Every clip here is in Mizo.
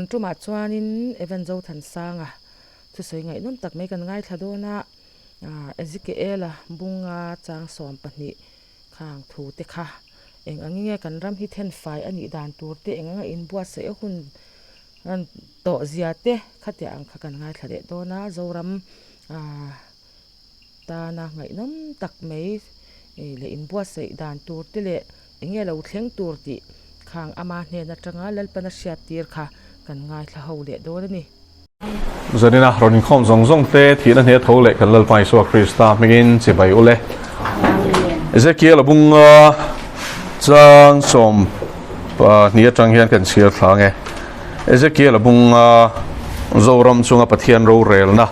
Tun tumah chuanin Evan Zothansanga thusawi ngaihnawm tak mai kan ngaithla dawn a, Ezekiela bunga chang 12 khang thu te kha eng angin nge kan ram hi thenfai a nih dan tur te, eng anga inbuatsaih a hun tawh zia te khatiah ang kha kan ngaithla leh dawn a, Zoram tana ngaihnawm tak mai leh inbuatsaih dan tur te leh eng nge lo thleng tur tih khang ama hnen atanga Lalpana hriat tir kha kan ngaithla ho leh dawn a ni. Zanina rawn inkhawm zawng zawng te thihna hne tho leh kan Lalpa Isua Krista hmingin chibai u le. Ezekiel a bunga chang 12 atang hian kan chhiar thla nge. Ezekiel a bunga Zoram chunga Pathian rorelna.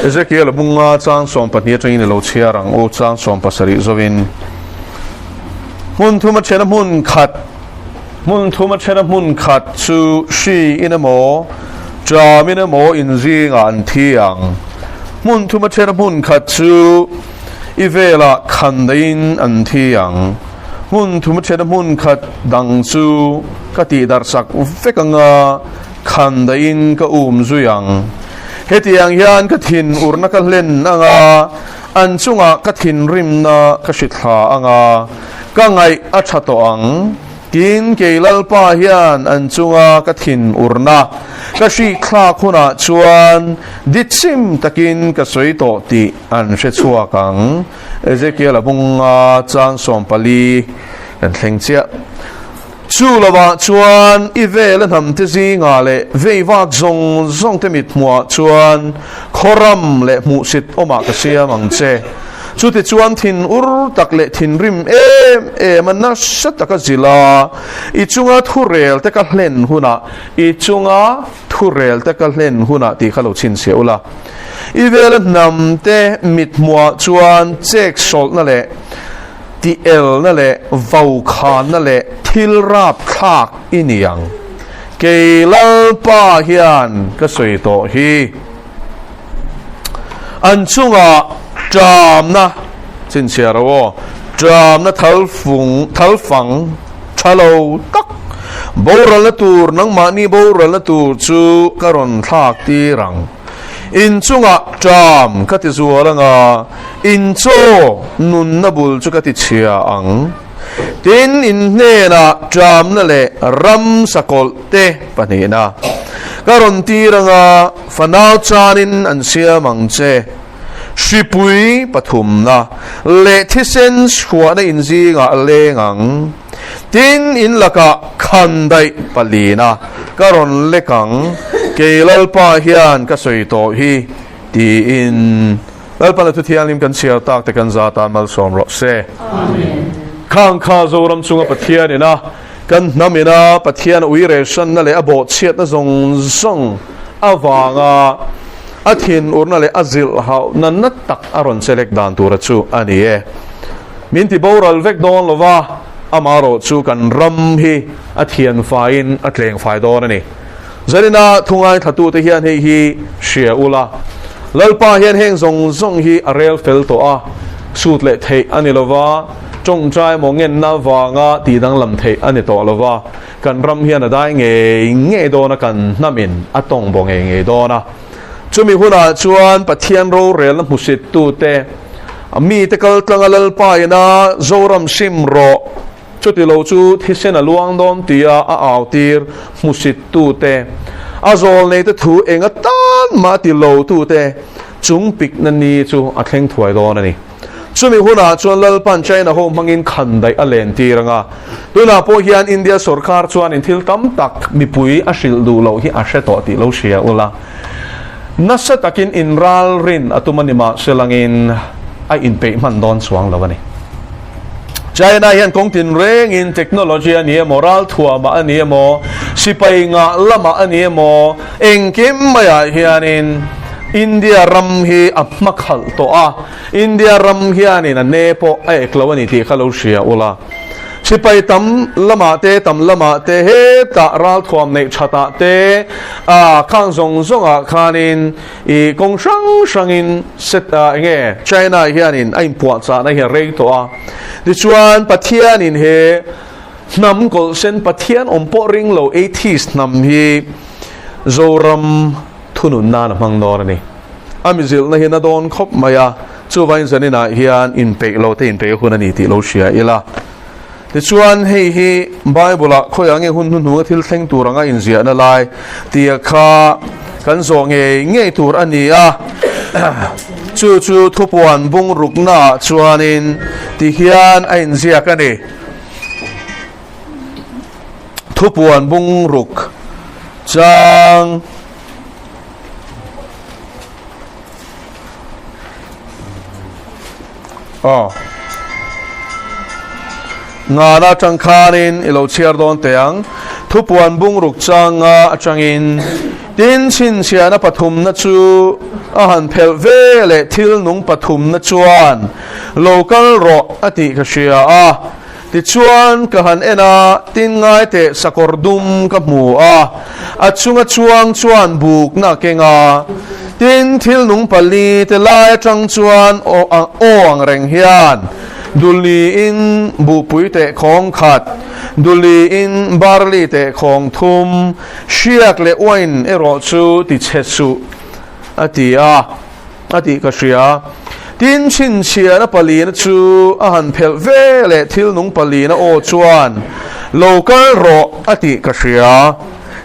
Ezekiel a bunga chang 12 atangin i lo chhiar ang u, chang 17 zovin. Hmun thuma thena hmun khat, hmun thuma thena hmun khat chu hri in emaw, ṭam in emaw inzingah an thi ang. Hmun thuma thena hmun khat chu i velah khandaiin an thi ang. Hmun thum thena hmun khat dang chu ka tihdarh sak vek anga khandaiin ka um zui ang. Hetiang hian ka thin urna ka hlen anga, an chungah ka thinrimna ka hrithla anga, ka ngaih a tha tawh ang. Tin, kei Lalpa hian an chunga ka thin urna ka hrihthlak hunah chuan ditchim takin ka sawi tawh tih an hre chhuak ang. Ezekiel a bunga chang 14 kan thleng chiah. Chu lovah chuan i vela hnam te zingah leh veivak zawng zawng te mit hmuhah chuan khawram leh hmuhsit awmah ka siam ang che. Chutichuan thin ur tak leh thinrim em em a nasa taka zilh a, i chunga thurel te ka hlen hunah, i chunga thurel te ka hlen hunah tih kha lo chhinchhiah ula. I vela hnam te mit hmuhah chuan chek sawlhna leh ti elna leh vokhanna leh thil rap thlak i ni ang. Kei Lalpa hian ka sawi tawh hi. An chungah ṭamna, chhinchhiah ro aw, ṭamna thalfung, thalfang ṭha lo tak, boralna tur, nangmahni boralna tur chu ka rawn thlak tir ang. In chungah ṭam ka ti zual anga, in chaw nunna bul chu ka ti chhia ang. Tin, in hnenah ṭamna leh ram sakawlh te pahnihna ka rawn tir anga, fanau chanin an siam ang che. Hripui pathumna leh thisen chhuahna in zingah a leng ang. Tin, in lakah khandaih palina ka rawn lek ang, kei Lalpa hian ka sawi tawh hi, tiin Lalpa la thu thianghlim kan chhiar tak te kan za tan malsawm rawh se. Khang kha Zoram chunga Pathian ina kan hnam ina Pathian a uirehsanna leh a bawhchhiatna zawng zawng avanga a thinurna leh a zilhhauhna na tak a rawn chelek dan tura chu a ni e. Min ti boral vek dawn lo va, amaherawh chu kan ram hi a thian faiin a tleng fai dawn a ni. Zanina thungai thlatute hian hei hi hria ula, Lalpa hian heng zawng zawng hi a rel fel tawh a, sut leh theih a ni lo va, tawngtai maw ngenna vanga tihdanglam theih a ni tawh lo va, kan ram hian a dai ngei ngei dawn a, kan hnamin a tawng baw ngei ngei dawn a. Chumi hunah chuan Pathian rorelna hmusittute, mite kal tlanga Lalpa ina Zoram sim rawh, chuti lo chu thisen a luang dawn tia a au tir hmusittute, a zawl neite thu eng atan mah ti lotute chung pikna ni chu a thleng thuai dawn a ni. Chumi hunah chuan Lalpan China ho hmangin khandaih a len tir ang a, tunah pawh hian India sorkar chuanin thil tam tak mipui a hrilh duh loh hi a hre tawh tih lo hria ula, nasa takin inralrin a tum a ni mahse langin a inpeih hman dawn chuang lo a ni. China hian kawng tinrengin technology a ni emaw, ralthuamah a ni emaw, sipai ngah lamah a ni emaw, engkim maiah hianin India ram hi a hmakhalh tawh a, India ram hianin a ne pawh a ek lo a ni tih kha lo hria ula. Sipai tam lamah te, tam lamah te, hetah ralthuam neih thatah te, ah khang zawng zawngah khanin i kawng hrang hrangin set ah enge China hianin a inpuahchahna hi a rei tawh a. Tichuan Pathianin he. Hnam kawlhsen Pathian awm pawh ring lo atheist hnam hi Zoram thunun nan a hmang dawn a ni. A mizilhna hi na dawn khawp mai a, chuvangin zaninah hian inpeih lo te inpeih hun a ni tih lo hria ila. Tichuan hei hi Bible-ah khawiah nge hun hnuhnunga thil thleng tur anga inziahna lai tia kha kan zawh ngei ngei tur a ni a. Chu chu thupuan bungruknaah chuanin tihian a inziak a ni. Thupuan bungruk chang Aw. Ngana atang khanin i lo chhiar dawn teh ang. Thupuan bungruk changa atangin tin chhinchhiahna pathumna chu a han phelh ve leh thil nung pathumna chuan lo kal rawh a tih ka hria a. Tichuan ka han en a, tin ngai teh sakawr dum ka hmu a, a chunga chuang chuan bukna a keng a. Tin, thil nung pali te lai atang chuan aw ang reng hian Duliin buhpui teh khawng khat, Duliin barley teh khawng thum, hriak leh uain erawh chu ti chhe suh, a ti a. A tih ka hria. Tin, chhinchhiahna palina chu a han phelh ve leh thil nung palina aw chuan, Lo kal rawh, a tih ka hria.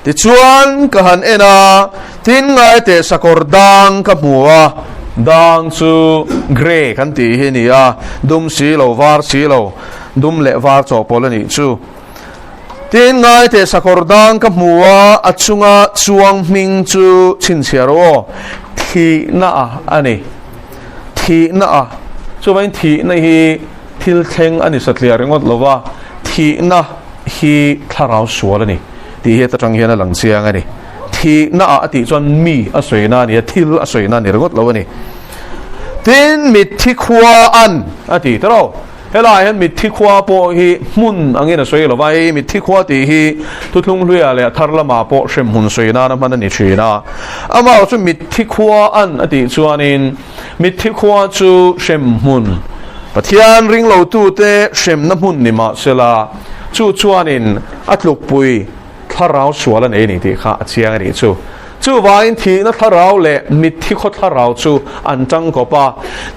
Tichuan, ka han en a, tin ngaiteh sakawr dang ka hmu a, dang chu grey kan tih hi a ni a, dum si lo, var si lo, dum leh var chawhpawlh a nih chu. Tin, ngaiteh sakawr dang ka hmu a, a chunga chuang hming chu chhinchhiah rawh aw, thihna a a ni. Thihna a, chuvangin thihna hi thil thleng a ni satliah ringawt lo va, thihna hi thlarau sual a ni tih hi atang hian a lang chiang a ni. Thihna a a tih chuan mi a sawina a ni a, thil a sawina a ni ringawt lo a ni. Tin, mitthi khua an a ti ta rawh. Helaiah hian mitthi khua pawh hi hmun angin a sawi lo va, hei mitthi khua tih hi thuthlung hluiah leh a thar lamah pawh hremhmun sawi nana hman a ni thin a. Amaherawhchu chu mitthi khua an a tih chuanin mitthi khua chu hremhmun, Pathian ringlotute hremna hmun ni mahsela chu chuanin a tlukpui thlarau sual a nei a ni tih kha a chiang a nih chu. Chuvangin thihna thlarau leh mitthi khaw thlarau chu an tangkawp a.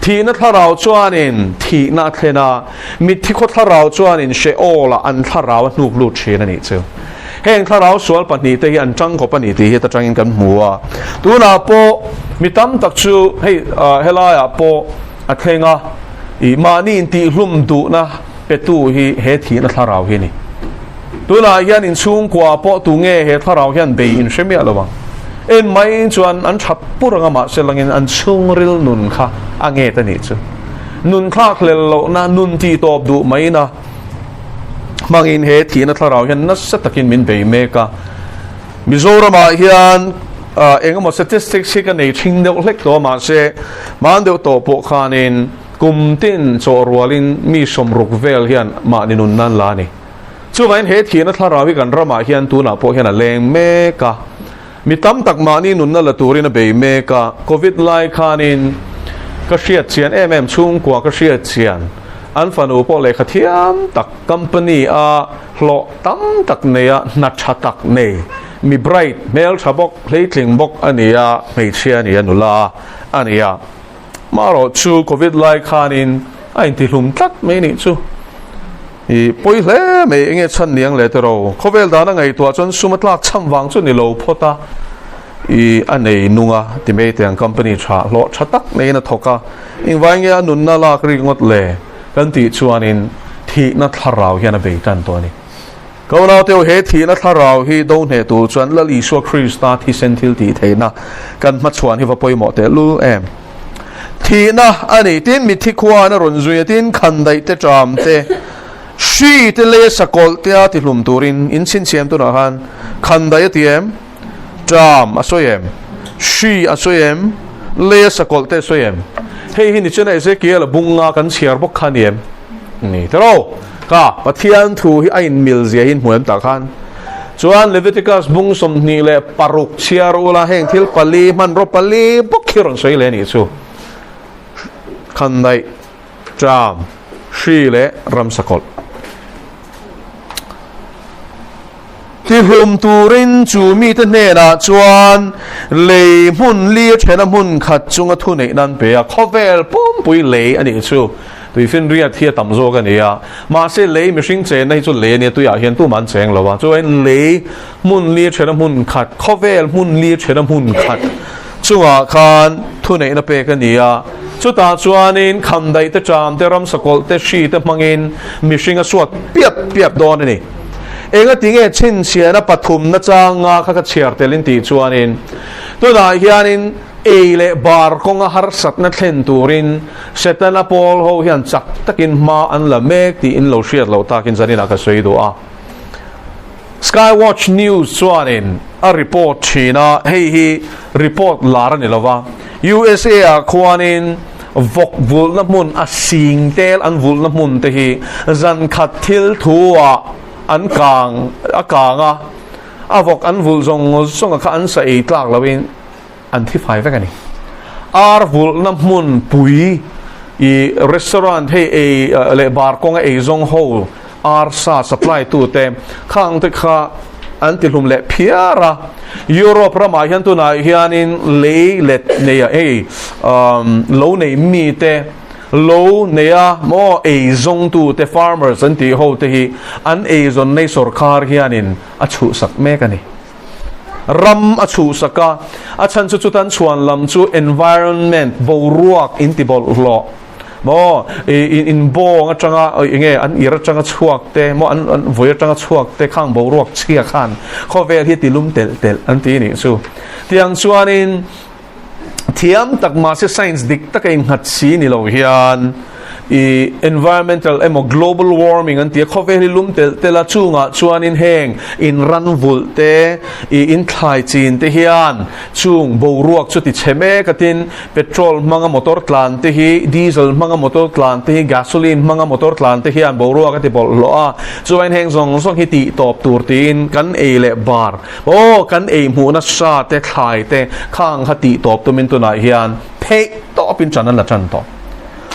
Thihna thlarau chuanin thihna a thlen a, mitthi khaw thlarau chuanin Sheol-ah an thlarau a hnuk lut thin a nih chu. Heng thlarau sual pahnihte hi an tangkawp a ni tih hi ta tangin kan hmu a. Tunah pawh mi tam tak chu hei helaiah pawh a thleng a, ih mahni intihhlum duhna petu hi he thihna thlarau hi a ni. Tunah hian inchhungkua pawh tu nge he thlarau hian bei in hre miah lo ang. En mai chuan an tha pur anga mahse langin an chhungril nun kha a nget a nih chu. Nun thlak hlel lohna, nun tih tawp duh maina hmangin he thihna thlarau hian nasa takin min bei mek a. Mizoramah hian engemaw statistics hi ka nei thing deuh hlek tawh a mahse hman deuh tawh pawh khanin kum tin chawh rualin mi sawmruk vel hian mahni nun nan la a ni. Chuvangin he thihna thlarau hi kan ramah hian tunah pawh hian a leng mek a. Mi tam tak mahni nunna la turin a bei mek a. Covid lai khanin ka hriat chian em em chhungkua ka hriat chian an fanu pawh lehkha thiam tak company a hlawh tam tak nei a hna tha tak nei mi bright hmel tha bawk hleitling bawk a ni a hmeichhia a ni a nula a ni a. Marawh chu Covid lai khanin a intihlum tlat mai nih chu. I pawi hle mai enge chhan niang leh tero. Khawvel dana ngaihtuah chuan sum a tlak chham vang chu ni lo phawt a. I a nei nung a ti mai teh ang company tha hlawh tha tak neiin a thawk a. Engvai nge a nunna lak rik ngawt le kan tih chuanin thihna thlarau hian a bei tan tawh a ni. Ka unauteu he thihna thlarau hi do hneh tur chuan Lal Isua Krista thisen thil tih theihna kan hmachhuan hi va pawimawh teh lul em. Thihna a ni tin mitthi khuan a rawn zui a tin khandaih te ṭam te hri te lei a sakawlh te a tihlum turin in chhinchhiam tunah khan khandaih a ti em? Ṭam a sawi em? Hri a sawi em? Lei a sakawlh te a sawi em? Hei hi nichina Ezekiel a bunga kan chhiar bawk kha a ni em? Ni tero. Ka Pathian thu hi a inmil zia hi in hmu em tah khan? Chuan Leviticus bung 26 chhiar ula heng thil pali hmanraw pali bawk hi rawn sawi leh a nih chu. Khandaih, ṭam, hri leh ramsakawlh. Tihlum turin chu mite hnenah chuan lei hmun li a thena hmun khat chunga thuneih nan pe a, khawvel pumpui lei a nih chu. Tuifinriat hi a tam zawk a ni a, mahse lei mihring chenna hi chu lei a nia, tuiah hian tumah an cheng lo a, chuan lei hmun li a thena hmun khat, khawvel hmun li a thena hmun khat chungah khan thuneihna pek a ni a, chutah chuanin khamdaih te, ṭam te, ramsakawlh te, hri te hmangin mihring a suat piap piap dawn a ni. Engatinge chhinchhiahna pathumna changa kha ka chhiar telin tih chuanin tunah hianin ei leh bar kawnga harsatna thlen turin Setana pawl ho hian chak takin hma an la mek tiin lo hriat loh takin zaninah ka sawi duh a. Skywatch News chuanin a report thin a, hei hi report lar a ni lova, USA ah khuanin vawk vulhna hmun a sing tel an vulhna hmun te hi zan khat thil thu ah an kang a kang a, a vawk an vulh zawng zawng a kha an sa ei tlak loin an thi fai vek a ni. Ar vulhna hmun pui i restaurant hei ei leh bar kawnga ei zawng ho ar sa supply tu te khang te kha an ti hlum leh phiar a. Europe ramah hian tunah hianin lei let nei a ei lo nei mi te lo nei a maw ei zawng tu te farmers an tih ho te hi an eizawn nei sawrkhar hianin a chhuhsak mek a ni. Ram a chhuhsak a, a chhan chu chutan chhuan lam chu environment, boruak in ti bawlhhlawh maw, i in bawng atanga enge an ir atanga chhuak te maw an an vawi atanga chhuak te khang boruak chhia khan khawvel hi ti lum telh telh an ti nih chu. Tiang chuanin thiam tak mahse science dik taka innghat si ni lo hian i environmental emaw global warming an ti a, khawvel hi lum telh telh a, chungah chuanin heng in ran vulh te, i in thlai chin te hian chung boruak chu ti chhe mek a tin petrol hmanga motor tlan te hi, diesel hmanga motor tlan te hi, gasoline hmanga motor tlan te hian boruak a ti bawlhhlawh a, chuan heng zawng zawng hi tih tawp tur tiin kan ei leh bar Aw, kan ei hmuhna sa te, thlai te, khang kha tih tawp tumin tunah hian theih tawpin ṭan an la ṭan tawh.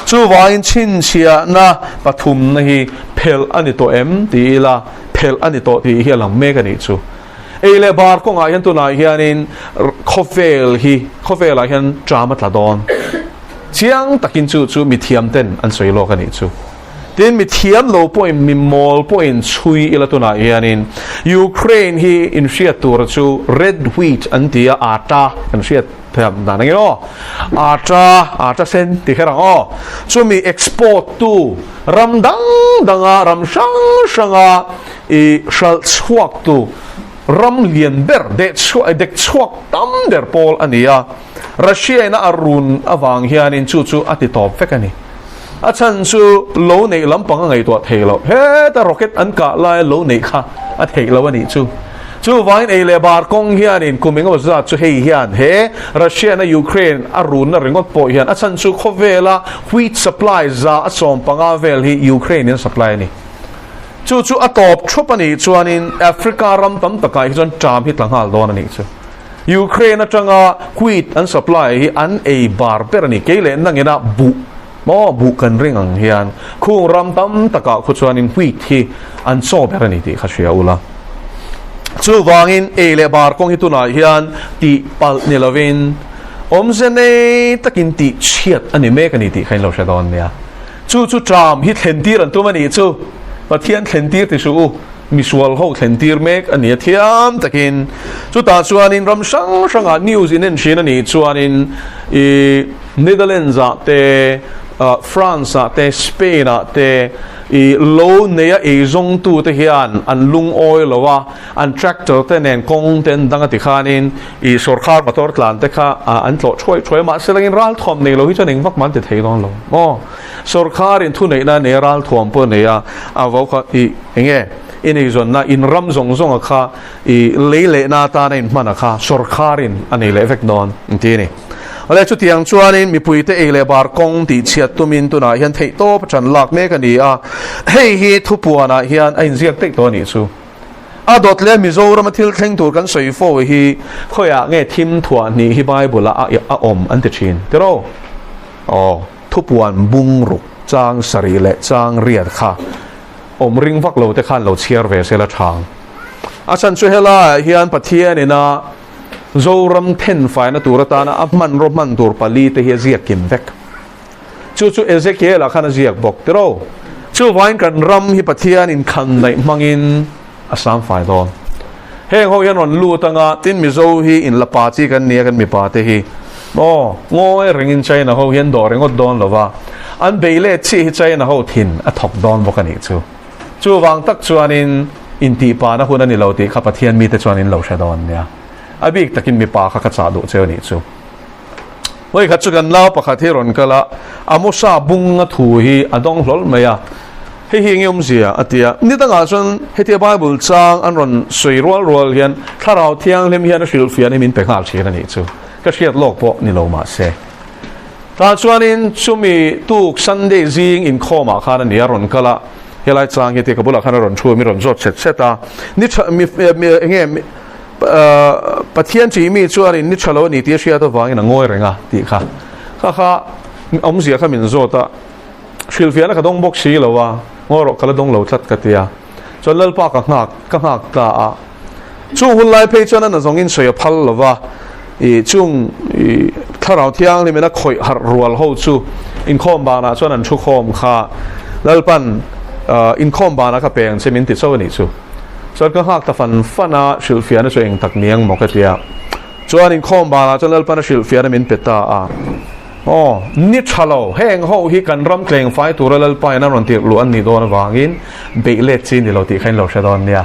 Chuvangin chhinchhiahna pathumna hi phelh a ni tawh em ti ila, phelh a ni tawh tih hi a lang mek a nih chu. Ei leh bar kawngah hian tunah hianin khawvel hi, khawvelah hian ṭam a tla dawn. Chiang takin chu chu mithiamten an sawi lawk a nih chu. Tin, mi thiam lo pawhin, mi mawl pawhin chhui ila tunah hianin Ukraine hi inhriat tur chu red wheat an ti a, atta kan hriat thiam dan angin aw, atta, atta sen ti kher ang aw, chumi export tu ram dang danga ram hrang hranga i hralh chhuak tu ram lian ber deh chhuak dek chhuak tam ber pawl a ni a, Russia ina a run avang hianin chu chu a ti tawp vek a ni. A chhan chu lo neih lampang a ngaihtuah thei lo. Heta rocket an kah laia lo neih kha a theih lo a nih chu. Chuvangin ei leh bar kawng hianin kum engemaw zat chu hei hian he Russia na Ukraine a runna ringawt pawh hian a chhan chu khawvela wheat supply za a 15 vel hi Ukraine in a supply a ni. Chu chu a tawp thup a nih chuanin Africa ram tam takah hi chuan ṭam hi tla nghal dawn a nih chu. Ukraine atanga wheat an supply hi an ei bar ber a ni. Kei leh nangina buh maw buh kan ring ang hian khung ram tam takah khu chuanin wheat hi an chaw ber a ni tih kha hria ula. Chuvangin ei leh bar kawng hi tunah hian tih palh ni lovin awmze nei takin tih chhiat a ni mek a ni tih kha in lo hre dawn nia. Chu chu ṭam hi thlentir an tum a nih chu. Pathian thlentir ti suh u. Misual ho thlen tir mek a ni a thiam takin chutah chuanin ram hrang hrangah news in en thin a nih chuanin i Netherlands ah te France ah te Spain ah te i lo neia eizawng tu te hian an lungawi lo a an tractor te nen kawng te an dang a ti khanin i sawrkhar motor tlan te kha an tlawh thuai thuai a mahse langin ralthuam nei lo hi chuan engvak mah an ti thei dawn lo maw sawrkharin thuneihna nei a ralthuam pawh a nei a a vo kha i Enge i neizawnna in ram zawng zawnga kha i lei lehna atana in hman a kha sawrkharin a nei leh vek dawn an ti a ni. Awle chutiang chuanin mipuite ei leh bar kawng tih chhiat tumin tunah hian theihtawp a ṭan lak mek a ni a, hei hi thupuanah hian a inziak daih tawh a nih chu. A dawt leh Mizorama thil thleng tur kan sawi fo hi khawiah nge thim thuah hnih hi Bible ah a awm an ti ṭhin tiraw? Aw, thupuan bungruk chang sarih leh chang riat kha. Awm ring vak lo te khan lo chhiar ve se la thang. A chhan chu helaiah hian Pathianin a Zoram thenfaina tur atana a hmanraw hman tur palite hi a ziak kim vek. Chu chu Ezekiel-ah khan a ziak bawk tiraw? Chuvain kan ram hi Pathianin khandaih hmangin a samfai dawn. Heng ho hian rawn lut anga tin Mizo hi in la pa chi kan nia kan mipa te hi maw ngawi rengin China ho hian dawh ringawt dawn lo va, an bei let chiah hi China ho thin a thawk dawn bawk a nih chu. Chuvang tak chuanin intihpahna hun a ni lo tih kha Pathian mite chuan in lo hre dawn nia. A bik takin mipa kha ka chah duh cheu a nih chu. Vawi khat chu kan nau pakhat hi rawn kal a, Amosa bunga thu hi a dawng hlawl mai a, Hei hi enge awmzia? a ti a. Ni dangah chuan hetia Bible chang an rawn sawi rual rual hian Thlarau Thianghlim hian a hrilhfiah hi min pe nghal thin a nih chu. Ka hriat lawk pawh ni lo mahse. Tah chuanin chumi tuk Sunday zing inkhawmah khan a ni a rawn kal a, helai chang hi tia ka bulah khan a rawn thu a, mi rawn zawt set set a, ni tha mi enge Pathian chi mi chuanin ni tha lo a ni tih a hriat avangin a ngawi reng a tih kha kha kha awmzia kha min zawt a, hrilhfiahna ka dawng bawk si lo a, ngawi rawh ka la dawng lo tlat ka ti a, chuan Lalpa ka nghak ka nghak ta a, chung hun lai phei chuan a nazawngin sawi a phal lo va, ih chung ih thlarau thianghlim in a khawih harh rual ho chu inkhawm banah chuan an thu khawm kha Lalpan inkhawm banah ka peng che min ti chauh a nih chu. Chuan ka nghak ta fan fan a, hrilhfiahna chu eng tak ni ang maw ka ti a. Chuan inkhawm banah chuan Lalpan a hrilhfiahna min pe ta a. Aw, ni tha lo, heng ho hi kan ram tleng fai tura Lalpa in a rawn tirh luh an nih dawn avangin beih let chi ni lo tih kha in lo hre dawn nia.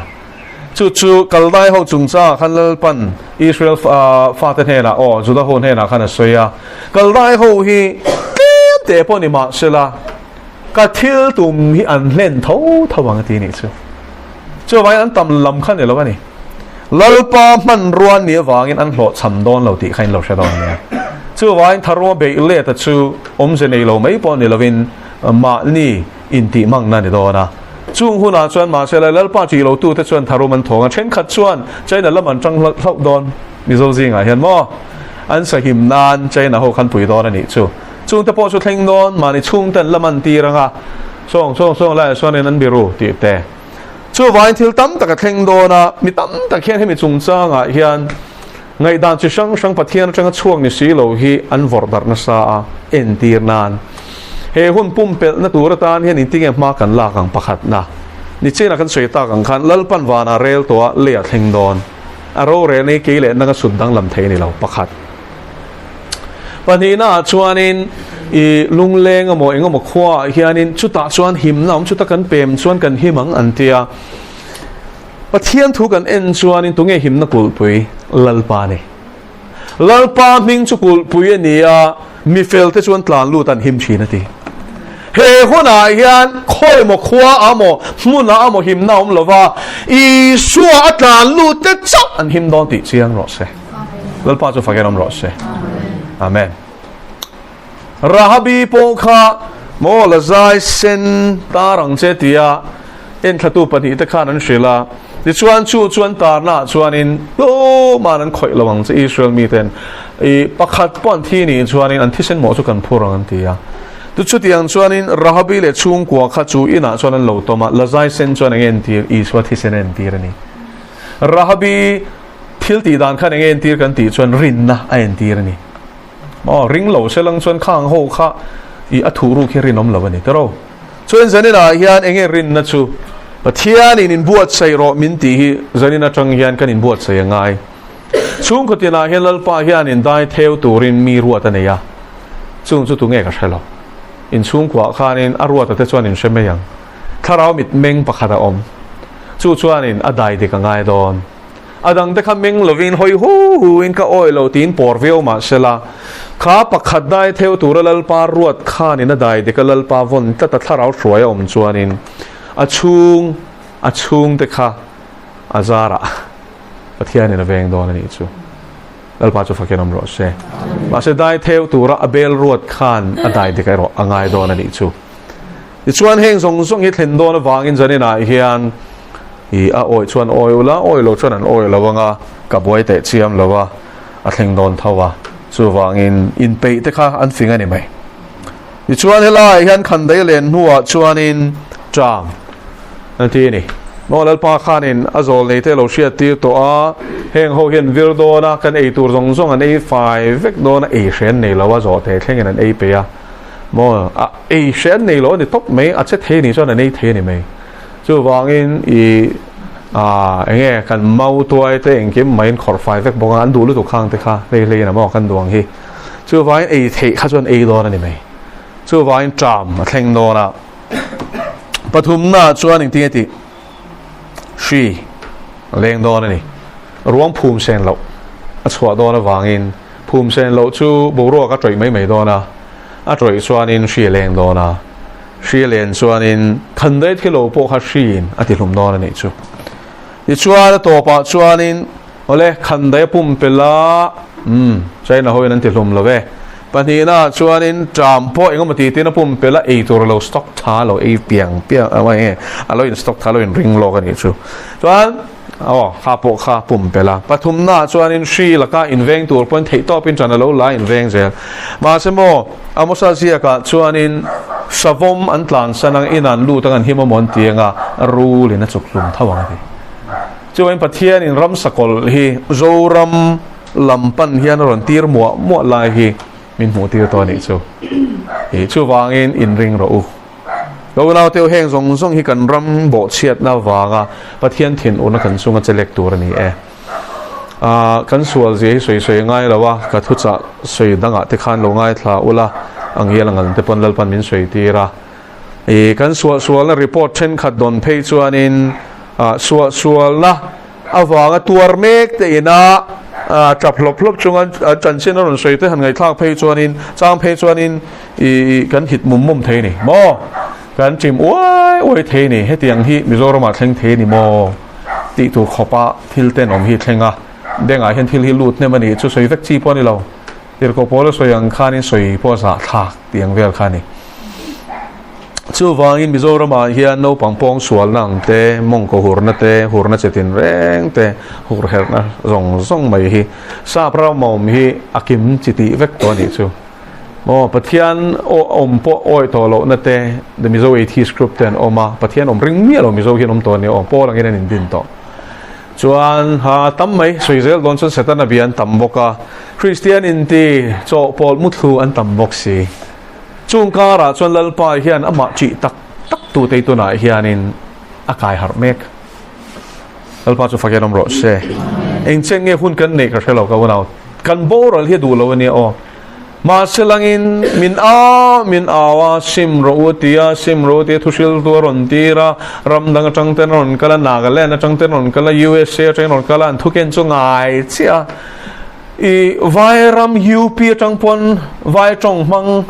Chu chu Kaldai ho chungchangah khan Lalpan Israel fate hnenah, aw, Juda ho hnenah khan a sawi a. Kaldai ho hi tlem teh pawh ni mahsela, Ka thil tum hi an hlen tho tho ang a ti nih chu. Chuvangin an tam lam kha ni lo a ni. Lalpa hmanrua ni avangin an hlawhchham dawn lo tih kha in lo hre dawn nia. Chuvangin tharunga beih let a chu awmze nei lo mai pawh ni lovin mahni intihmangna a ni dawn a. Chung hunah chuan mahse lai Lalpa tih lo tute chuan tharum an thawng a, thenkhat chuan China lam an tang hlauh dawn. Mizo zingah hian maw an sahim nan China ho khan pui dawn a nih chu. Chungte pawh chu thleng dawn, mahni chhungten la man tir anga sawng sawng sawng laiah chuanin an biru tih te. Chuvangin thil tam tak a thleng dawn a, mi tam tak hian hemi chungchangah hian ngaihdan chi hrang hrang Pathian atanga chhuak ni si lo hi an vawrh darh nasa a, entir nan he hun pumpelhna tur atan hian engtinge hma kan lak ang pakhatna ni chenah kan sawi tak ang khan Lalpan vanah rel tawh a leiah thleng dawn a rorelna hi kei leh nanga sut danglam thei a ni lo pakhat. Pahnihna ah chuanin i lungleng emaw eng emaw khua ah hianin chutah chuan himna awm chuta kan pem chuan kan him ang an ti a. Pathian thu kan en chuanin tunge himna kulhpui? Lalpa a ni. Lalpa hming chu kulhpui a ni a, mifel te chuan tlan lut an him thin a ti. He hunah hian khawi emaw khua ah emaw hmun ah emaw himna awm lova Isua a tlan lut te chauh an him dawn tih chiang rawh se. Lalpa chu fakin awm rawh se. Amen. Rahabi pawh kha maw la zai sen tar ang che tia enthlatu pahnihte khan an hrilh a. Tichuan chu chuan tarnaah chuanin tuman an khawih lo ang che Israel miten i pakhat pawh an thi nih chuanin an thisen mawh chu kan phur ang an ti a. Tu chutiang chuanin Rahabi leh chhungkua kha chu inah chuan an lo tawm a, la zai sen chuan eng entir Isua thisen a entir a ni. Rahabi Thil tih dan khan enge entir kan tih chuan rinna a entir a ni. Maw ring lo se lang chuan khang ho kha i a thuh ruk hi rinawm lo a ni tiraw. Chuan zanin ah hian enge rinna chu Pathianin inbuatsaih rawh min tih hi zanin atang hian kan inbuatsaih a ngai. Chhungkaw tinah hian Lalpa hian indai theu turin mi ruat a nei a, chung chu tunge ka hre lo. Inchhungkuah khanin a ruata te chuan in hre mai ang. Thlarau mitmeng pakhat a awm. Chu chuanin a dai dik a ngai dawn. A dangte kha meng lovin hawi hu huin ka awi lo tiin pawr viau mah sela, kha pakhat dai theu tura Lalpa ruat khanin a dai dik a Lalpa vawn tlat a thlarau hruai a awm chuanin a chhung a chhungte kha a zarah Pathianin a veng dawn a nih chu. Lalpa chu fakin awm rawh se. Mahse dai theu tura a bel ruat khan a dai dik erawh a ngai dawn a nih chu. Tichuan heng zawng zawng hi thlen dawn avangin zaninah hian i a awih chuan awi ula, awi lo chuan an awi lo anga ka buai teh chiam lo a, a thleng dawn tho a, chuvangin inpeih te kha an fing a ni mai. Tichuan helaiah hian khandai len hnuah chuanin ṭam an ti a ni. Maw Lalpa khanin a zawl nei te lo hriat tir tawh a, heng ho hian vir dawn a, kan ei tur zawng zawng an ei fai vek dawn a, ei hre an nei lo a, zawh thei thlengin an ei peih a, maw a ei hre an nei lo a ni tawp mai, a che thei a nih chuan an ei thei a ni mai. Chuvangin i ah enge kan mau tuai te engkim mai in khawrh fai vek bawk a, an duh lutuk khang te kha hlei hleiin a maw kan duh ang hi. Chuvangin ei theih kha chuan ei dawn a ni mai. Chuvangin ṭam a thleng dawn a. Pathumna chuan engtin nge tih? Hri a leng dawn a ni. Ruang phum sen loh a chhuah dawn avangin phum sen loh chu boruak a tawih mai mai dawn a, a tawih chuanin hri a leng dawn a, hri a len chuanin khandai thilo pawh kha hriin a tihlum dawn a nih chu. Tichuan a tawpah chuanin Awle, khandai a pumpelh a, umm, China hoin an ti hlum lo e. Pahnihna ah chuanin ṭam pawh engemaw ti tiin a pumpelh a, ei tur a lo stock tha lo, ei piang piang a enge a lo in stock tha lo in ring lawk a nih chu. Chuan, aw, kha pawh kha pumpelh a. Pathumna ah chuanin hri laka inveng tur pawhin theihtawpin ṭan a lo la inveng zel. Mahse maw, Amosa ziakah chuanin savawm an tlansan ang, in an lut ang an him amaw an ti anga, rulin a chuk hlum tho ang a ti. Chuan Pathianin ramsa kawlh hi Zoram lam pan hian a rawn tir muah muah lai hi min hmuh tir tawh a nih chu. Ih chuvangin inring rawh u. Ka unau teu heng zawng zawng hi kan ram bawhchhiatna avanga Pathian thinurna kan chunga che lek tur a ni e. Ah kan sual zia hi sawi sawi a ngai lo a, ka thuchah sawi dangah te khan lo ngaithla ula ang hial ang ang te pawn Lalpan min sawi tir a. Ih kan suahsualna report thenkhat dawn phei chuanin ah suahsualna avanga tuar mek te ina ah tap hlawp hlawp chunga an chanchin a rawn sawi te han ngaihthlak phei chuanin chang phei chuanin ih kan hit mum mum thei a ni maw kan chim uai uai thei a ni hetiang hi Mizoramah thleng thei a ni maw tih tur khawpa thil tenawm hi thleng a bengah hian thil hi lut hnem a ni chu sawi vek chi pawh a ni lo. Tirhkoh pawl a sawi ang khanin sawi pawh a zahthlak tih ang vel kha a ni. Chuvangin Mizoramah hian naupang pawng sualna ang te, mawngkaw hurna te, hurna che tin reng te, hur herhna zawng zawng mai hi sap ram awm hi a kim chi tih vek tawh a nih chu. Maw Pathian awm pawh awi tawh lohna te, The Mizo Atheist Group te an awm a, Pathian awm ring miah lo Mizo hian awm tawh a nia aw, Paul angin an indin tawh. Chuan ha tam mai sawi zel dawn chuan Setana bia an tam bawk a, Kristian inti chawhpawlh muthlu an tam bawk si. Chung karah chuan Lalpa hian amah ṭih tak tak tute hi tunah hianin a kai harh mek. Lalpa chu fak hian awm rawh se. Eng chen nge hun kan neih ka hre lo ka unau. Kan boral hi a duh lo a nia aw. Mahse langin min a min au a, sim rawh u ti a, sim rawh u ti a, thuhriltu a rawn tir a, ram dang atang ten a rawn kal a, Nagaland atang ten a rawn kal a, USA atangin a rawn kal a, an thuken chu ngai chiah a. I Vairam UP atang pawn Vai tawng hmang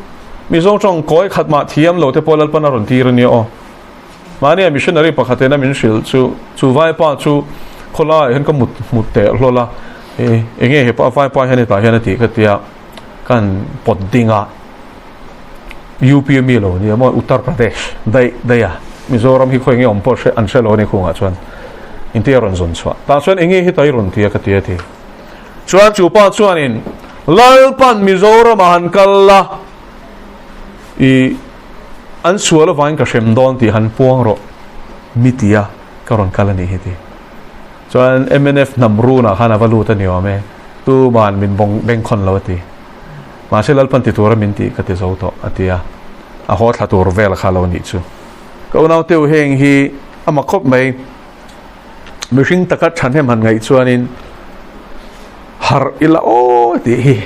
Mizo tawng kawi khat mah thiam lo te pawh Lalpan a rawn tir a nia aw. Mahnia missionary pakhat ena min hrilh chu, chu Vaipa chu khawlaiah hian ka mut hmut teh hlawl a, e enge hepa Vaipa hian hetah hian a tih ka tia kan pawt ding a, UP a mi lo nia maw Uttar Pradesh daih daih a, Mizoram hi khawi enge awm pawh hre an hre lo a ni khungah chuan inti a rawn zawn chhuah tah chuan enge hi ta i rawn ti a ka ti a ti. Chuan chu pa chuanin Lalpan Mizoramah han kal la i an sual avangin ka hrem dawn tih han puang rawh mi tia ka rawn kal a nih hi ti. Chuan mnf hnam runah khan a va lut a ni awm e, tuman min bawng bengkhawn lo a ti. Mahse Lalpan ti tura min tih ka ti zo tawh a ti a, a haw thla tur vel kha lo nih chu. Ka unau teu heng hi a mak khawp mai. Mihring taka thahnem han ngaih chuanin harh ila aw tih hi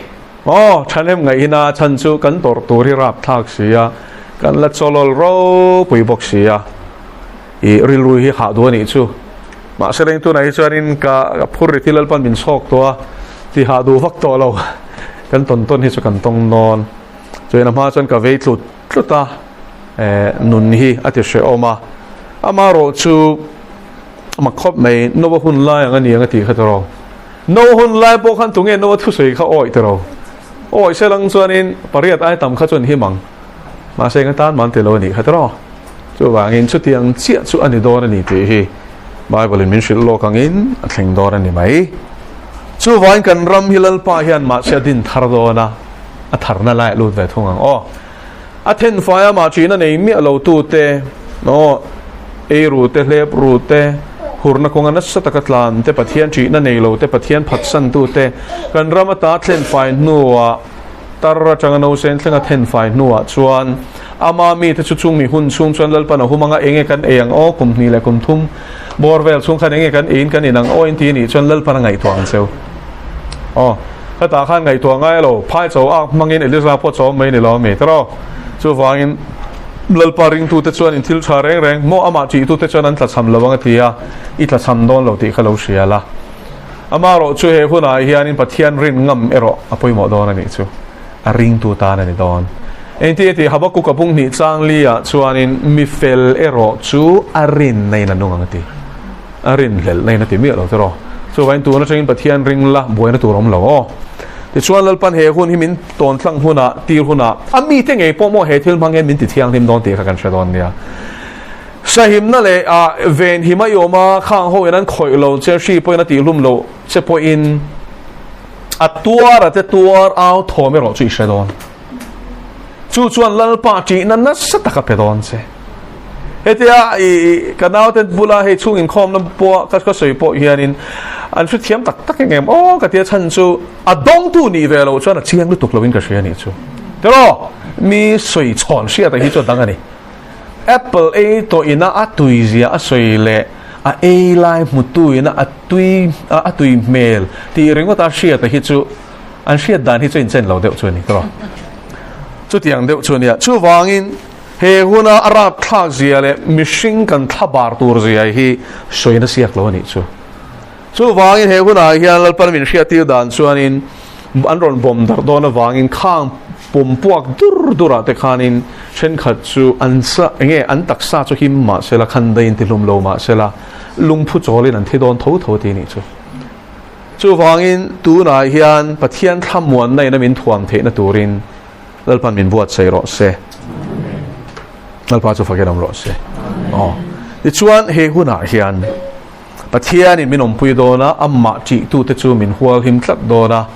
aw thahnem ngaih hina chhan chu kan tawrh tur hi rap thlak si a, kan la chawlawl ropui bawk si a, ih rilru hi hah duh a nih chu. Mahse reng tunah hi chuanin ka phur ri thil Lalpan min chhawk tawh a, ti hah duh vak tawh lo kan tawn tawn hi chu kan tawng dawn. Chuan a hma chuan ka vei tlut tlut a, nun hi a ti hrehawm a, amaherawh chu mak khawp mai, Noah hun lai ang a ni ang a tih kha tiraw. Noah hun lai pawh khan tunge Noah thusawi kha awih tiraw. Awih se lang chuanin pariat ai tam kha chuan him ang. Mahse eng atan man ti lo a nih kha tiraw. Chuvangin chutiang chiah chu a ni dawn a ni tih hi Bible in min hrilh lawk angin a thleng dawn a ni mai. Chuvangin kan ram hi Lalpa hian mahse a din thar dawn a, a tharna lai a lut ve thung ang aw. A thenfai amah ṭihna nei miah lo tute aw. Ei ru te, hlep ru te, hurna kawnga nasa taka tlan te, Pathian ṭihna nei lo te, Pathian phatsantu te, kan ram ata thlenfai hnuah, tar atanga nausen thlenga thenfai hnuah chuan ama mite chu chung mi hun chhung chuan Lalpan a hum anga enge kan ei ang aw, kum hnih leh kum thum bawr vel chhung khan enge kan eiin kan in ang aw inti anih chuan Lalpan a ngaihtuah ang cheu. Aw, hetah khan ngaihtuah ngai lo, phai cho ak hmangin Eliza pawh chawm mai ni lo ami tiraw? Chuvangin Lalpa ringtute chuan in thil tha reng reng maw amah tihtute chuan an tlachham lo ang a ti a, i tlachham dawn lo tih kha lo hria la. Amaherawh chu he hunah hianin Pathian rin ngam erawh a pawimawh dawn a nih chu. A ringtu tan a ni dawn. Engti a tih Habakkuk a bung hnih chang liah chuanin mi fel erawh chu a rin na in a nung ang a ti. A rin hlelh na in a ti miah lo tiraw. Chuvangin tun atangin Pathian ring la buaina tur awm lo aw. Tichuan Lalpan he hun hi min tawn tlang hunah tir hunah a mite ngei pawh maw he thil hmang hian min ti thianghlim dawn tih kha kan hre dawn nia. Sahimna leh ah ven him a i awm a, khang ho in an khawih lo che, hri pawhin a tihhlum lo che pawhin a tuar a te tuar au thawm erawh chu i hre dawn. Chu chuan Lalpa ṭihna nasa tak a pe dawn che. Hetia i ka naute bula hei chhung inkhawmna pawh ka ka sawi pawh hianin an hre thiam tak tak engem aw ka tia chhan chu a dawngtu nih ve loh chuan a chiang lutuk loin ka hria a nih chu. Tiraw? Mi sawi chhawn hriata hi chu a dang a ni. Apple ei tawh ina a tui zia a sawi leh a ei lai hmutu ina a tui a tui hmel tih ringawt a hriata hi chu an hriat dan hi chu inchen lo deuh chu a ni tawh. Chutiang deuh chu a nia. Chuvangin he huna a rapthlak zia leh mihring kan thlabar tur zia hi sawina siak lo a nih chu. Chuvangin he hunah hian Lalpan min hriattir dan chuanin an rawn bawm darh dawn avangin khang pum puak dur durah te khanin thenkhat chu an sa enge an taksa chu him mah sela khan daiin tihlum lo mah sela lungphu chawlin an thi dawn tho tho tih a nih chu. Chuvangin tunah hian Pathian thlamuanna ina min thuam theihna turin Lalpan min buatsaih rawh se. Lalpa chu fakin awm rawh se. Aw. Tichuan he hunah hian Pathianin min awmpui dawn a, amah ṭihtute chu min hualhim tlat dawn a.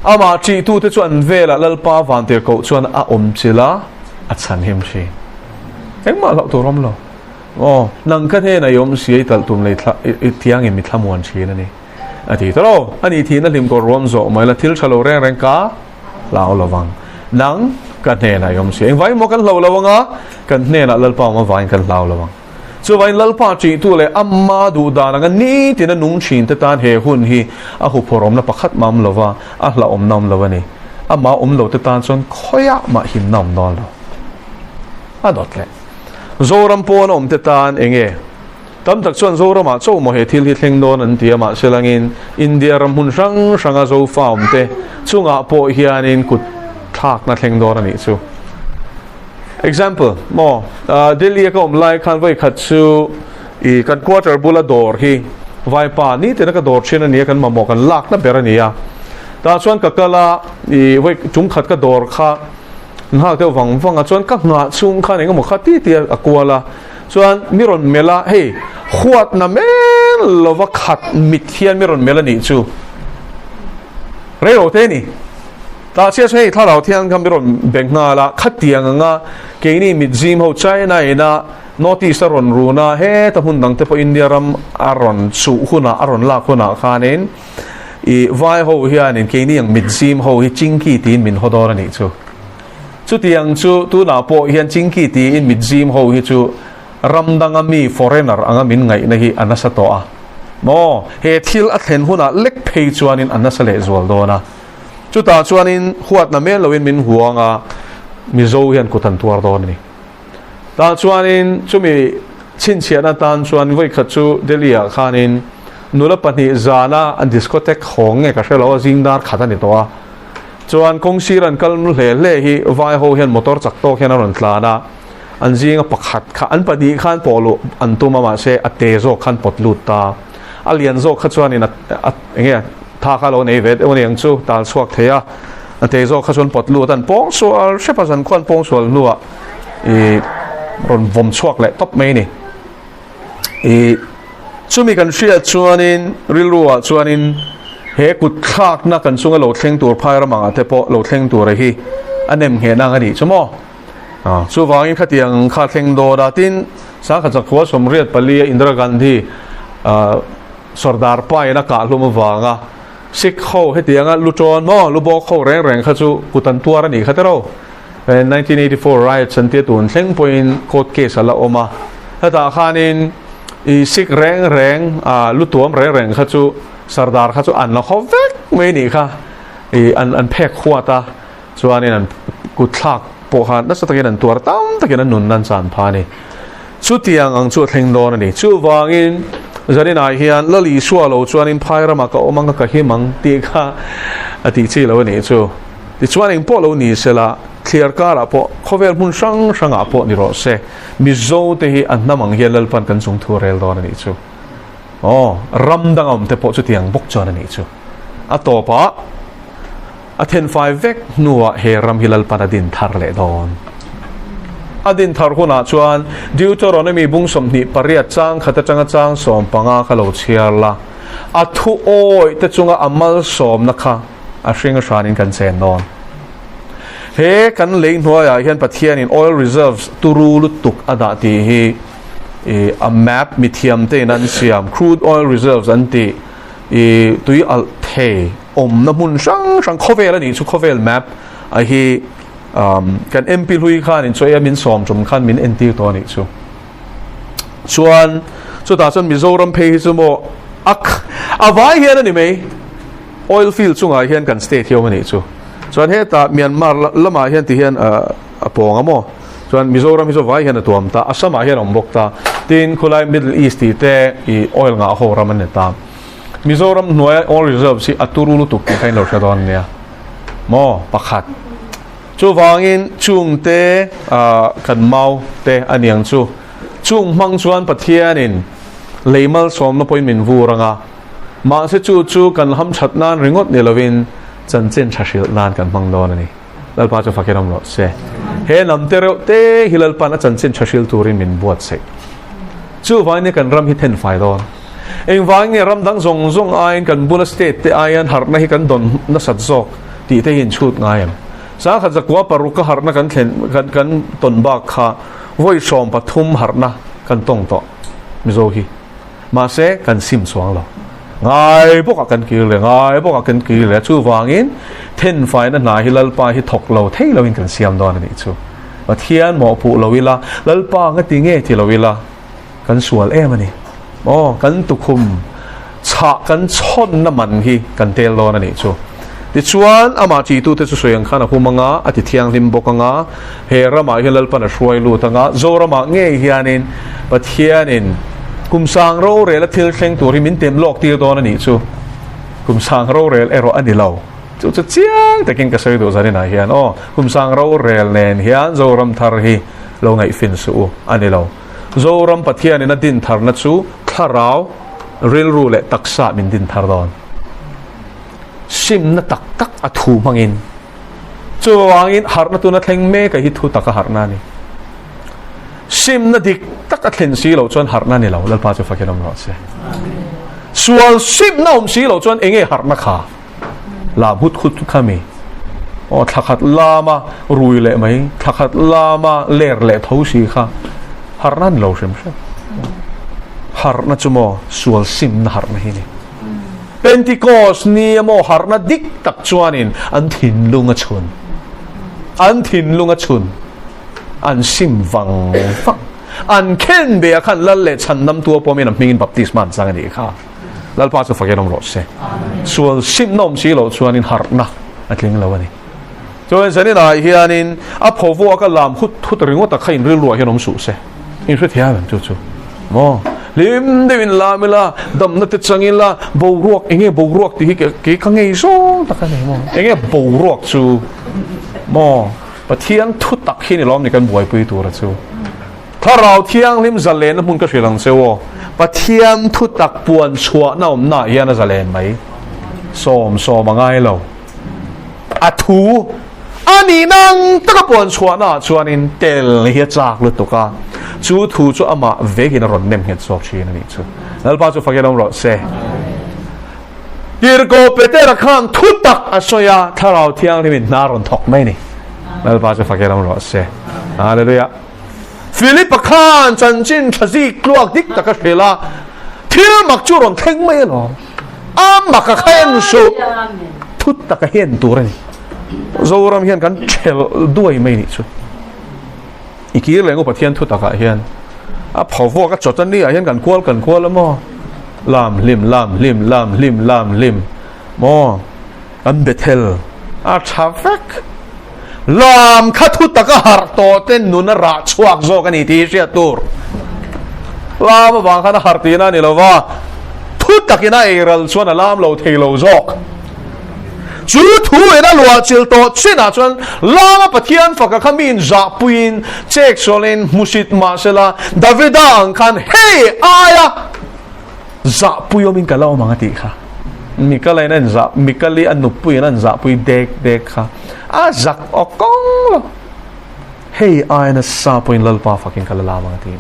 Amah ṭihtute chu an velah Lalpa vantirhkoh chuan a awm chilh a, a chhanhim ṭhin. Engmah hlauh tur awm lo. Aw, nang ka hnenah i awm si a, i talh tum lei thla, i tiangin mi thlamuan ṭhin a ni. A ti ta lo. Ani thihna hlim kawr ruam zawh mai la, thil ṭha lo reng reng ka hlau lo vang. Nang ka hnenah i awm si a. Engvai maw kan hlau lo ang a, kan hnenah Lalpa awm avangin kan hlau lo ang. Chuvangin Lalpa ṭihtu leh Amma duh dan anga nitin a nung ṭhin te tan he hun hi a huphawrhawmna pakhat mah awm lo va, a hlauhawmna awm lo a ni. Amah awm lo te tan chuan khawiah mah himna awm dawn lo. A dawt leh. Zoram pawn a awm te tan eng nge? Tam tak chuan Zoramah chauh maw he thil hi thleng dawn an ti a, mahse langin India ram hmun hrang hranga Zofa awm te chungah pawh hianin kut thlakna thleng dawn a nih chu. Example, maw, Delhi a ka awm lai khan vawi khat chu i kan quarter bula dawr hi Vaipa nitin a ka dawr thin a nia, kan mamawh kan lakna ber a nia. Tah chuan ka kal a, i vawi tum khat ka dawr kha nghak deuh vang vang a, chuan ka nghah chhung khan engemaw kha ti ti a kual a, chuan mi rawn melh a, hei huatna mel lova khat mit hian mi rawn melh a nih chu reilote a ni. Tah chiah chu hei thlarau thiang kha mi rawn be nghal a, khatiang anga keini mit zim ho China ina North East a rawn run a, heta hmun dang te pawh India ram a rawn chuh hunah a rawn lak hunah khanin i vai ho hianin keini ang mit zim ho hi chingki tiin min haw dawn a nih chu. Chutiang chu tunah pawh hian chingki tiin mit zim ho hi chu ram danga mi foreigner anga min ngaihna hi a nasa tawh a. Maw? He thil a thlen hunah lek phei chuanin a nasa lehzual dawn a. Chutah chuanin huatna mel loin min huang a, Mizo hian kut an tuar dawn a ni. Tah chuanin chumi chhinchhiahna tan chuan vawikhat chu Delhi-ah khanin nula pahnih zana an discotheque hawng nge ka hre lo a, zing dar khat a ni tawh a. Chuan kawngsir an kal hle hle hi vai ho hian motor chak tawk hian a rawn tlan a, an zinga pakhat kha an pahnih khan pawh luh an tum a mahse a te zawk khan pawt lut ta. A lian zawk kha chuanin a eng nge tha kha lo nei ve deuh a ni ang chu tal chhuak thei a, a te zawk kha chuan pawt lut a an pawng sual hrep a zan khuan pawng sual hnuah ih rawn vawm chhuak leh tawp mai a ni. Ih chumi kan hriat chuanin rilru ah chuanin he kut thlakna kan chunga lo thleng tur phai ram angah te pawh lo thleng tur a hi a nem ngheh nang a nih chu maw. Chuvangin khatiang kha thleng dawn a, tin, Sangkhat Zakhua 84 a Indira Gandhi Sardar pa in a kahhlum avanga Sikh ho hetianga lu tawn maw, lu bawk ho reng reng kha chu kut an tuar a nih kha tero. 1984 riots an tia tun thleng pawhin court case a la awm a. Hetah khanin i Sikh reng reng lu tuam reng reng kha chu Sardar kha chu an la khaw vek mai nih kha. I an an phek huat a chuanin an kut thlak pawh khan nasa takin an tuar tam takin an nun an chan pha a ni. Chutiang ang chu a thleng dawn a ni. Chuvangin Zaninah hian Lal Isua lo chuanin phai ramah ka awm ang a ka him ang tih kha a tih chi lo a nih chu. Tichuan eng pawh lo ni sela thliar karah pawh khawvel hmun hrang hrangah pawh ni rawh se Mizo te hi a hnam ang hian Lalpan kan chung thu a rel dawn a nih chu. Aw, ram dang awm te pawh chutiang bawk chuan a nih chu. A tawpah a thenfai vek hnuah he ram hi Lalpan a din thar leh dawn. A din thar hunah chuan Deuteronomy bung 28 chang khat atanga chang 15 kha lo chhiar la, a thu awih te chunga a malsawmna kha a hring a hranin kan chen dawn. He kan lei hnuaiah hian Pathianin oil reserves turu lutuk a dah tih hi a map mithiam tein an siam, crude oil reserves an tih. I tui alh thei awmna hmun hrang hrang khawvel a nih chu khawvel map a hi kan MP hlui khan in chaw ei a min sawm tum khan min entir tawh a nih chu. Chuan chutah chuan Mizoram phei hi chu maw a a vai hian a ni mai oil field chungah hian kan state hi awm a nih chu. Chuan hetah Myanmar lamah hian ti hian a pawng a maw. Chuan Mizoram hi chu vai hian a tuam ta, Assam ah hian a awm bawk ta. Tin, khulai Middle East tih te i oil ngah ho ram an ni ta. Mizoram hnuaia oil reserves hi a turu lutuk tih kha in lo hre dawn nia. Maw? Pakhat. Chuvangin chung te kan mau te a niang chu. Chung hmang chuan Pathianin lei malsawmna pawhin min vur anga. Mahse chu chu kan hamthat nan ringawt ni lovin chanchin tha hrilh nan kan hmang dawn a ni. Lalpa chu fakin awm rawh se. He lam te reuh te hi Lalpa'n a chanchin tha hril turin min buatsaih. Chuvangin kan ram hi then fai dawn. Engvangin nge ram dang zawng zawng aiin kan bula state te aiin harhna hi kan dawn nasat zawk tih te hi in chhut ngai em? Sangkhat zakua paruk a harhna kan thlen kan kan tawn bak kha vawi 13 harhna kan tawng tawh Mizo hi. Mahse, kan sim chuang lo. Ngai bawkah kan kir leh, ngai bawkah kan kir leh. Chuvangin, thenfaina hna hi Lalpa hi thawk lo thei loin kan siam dawn a nih chu. Pathian mawhpuh lo ila, Lalpa nga ti nge ti lo ila, kan sual em a ni. Aw, kan tukhum chhah kan chhawnna man hi kan tel dawn a nih chu. Tichuan, amah ṭitute chu sawi ang khan a hum anga, a ti thianghlim bawk anga, he ramah hian Lalpan a hruai lut anga, Zoramah ngei hianin Pathianin kum sang rorel a thil thleng tur hi min tem lawk tir dawn a nih chu. Kum sang rorel erawh a ni lo. Chu chu chiang takin ka sawi duh zaninah hian aw, kum sang rorel nen hian Zoram thar hi lo ngaihfin suh u a ni lo. Zoram Pathianin a din tharna chu thlarau, rilru leh taksa min din thar dawn. Simna tak tak a thu hmangin. Chuvangin harhna tuna thleng mek a hi thu taka harhna a ni. Simna dik tak a thlen si loh chuan harhna a ni lo, Lalpa chu fakin awm rawh se. Sual simna awm si loh chuan enge harhna kha? Lam hut hut kha mi? Aw thlakhat lama rui leh mai, thlakhat lama ler leh tho si kha harhna a ni lo hrim hrim. Harhna chu maw sual simna harhna hi a ni. Pentecost ni emaw harhna dik tak chuanin an thinlung a chhun. An thinlung a chhun. An sim vang vang. An khen be a khan Lal leh Chhandamtu a pawmin a hmingin baptisma an chang a nih kha. Lalpa chu fakin awm rawh se. Sual simna awm si loh chuanin harhna a tling lo a ni. Chuan zaninah hianin a phovuak a lam hut hut ringawt a kha in rilruah hian awm suh se. In hrethiam em chu chu? Maw? Hlim deuhin lam ila, damna te chang ila, boruak, enge boruak tih hi kei ka ngei zawng tak a ni maw? Enge boruak chu? Maw? Pathian thu tak hi ni lawm ni kan buaipui tura chu. Thlarau Thianghlim zalenna hmun ka hrilh ang che aw. Pathian thu tak puan chhuahna awmnaah hian a zalen mai. Sawm sawm a ngai lo. A thu a nih nang taka puan chhuahnaah chuanin tel hi a chak lutuk a, chu thu chu amah vekin a rawn nem nghet zawk thin a nih chu. Lalpa chu fakin awm rawh se. Tirhkoh Petera khan thu tak a sawi a, Thlarau Thianghlimin hna a rawn thawk mai a ni. Lalpa chu fakin awm rawh se. Hallelujah. Philip-a khan chanchin tha zik tluak dik tak a hrilh a, thil mak chu rawn thleng mai alawm. A mak a kha en suh, thut tak a hen tur a ni. Zoram hian kan thelh duai mai nih chu. I kir leh ngu Pathian thu takah hian a pho vuak a chawt a ni ah hian kan kual kan kual a maw? Lam hlim lam hlim lam hlim lam hlim maw? Kan Bethel a tha vek. Lam kha thu taka harh tawh te nun a rah chhuak zawk a ni tih hi hriat tur. Lam avang khan a harh tihna a ni lo va, thu takin a eiral chuan a lam lo thei lo zawk. Chu thu in a luah chil tawh chinah chuan Lama Pathian faka kha mi inzahpuiin chek sualin hmusit mah sela, Davida ang khan hei aia zahpui awmin ka la awm ang a tih kha. Mikala in a inzah, Mikali a nupui in a inzahpui dek dek kha a zak aw kawng lo. Hei aia nasa pawhin Lalpa fakin ka la lam ang a ti.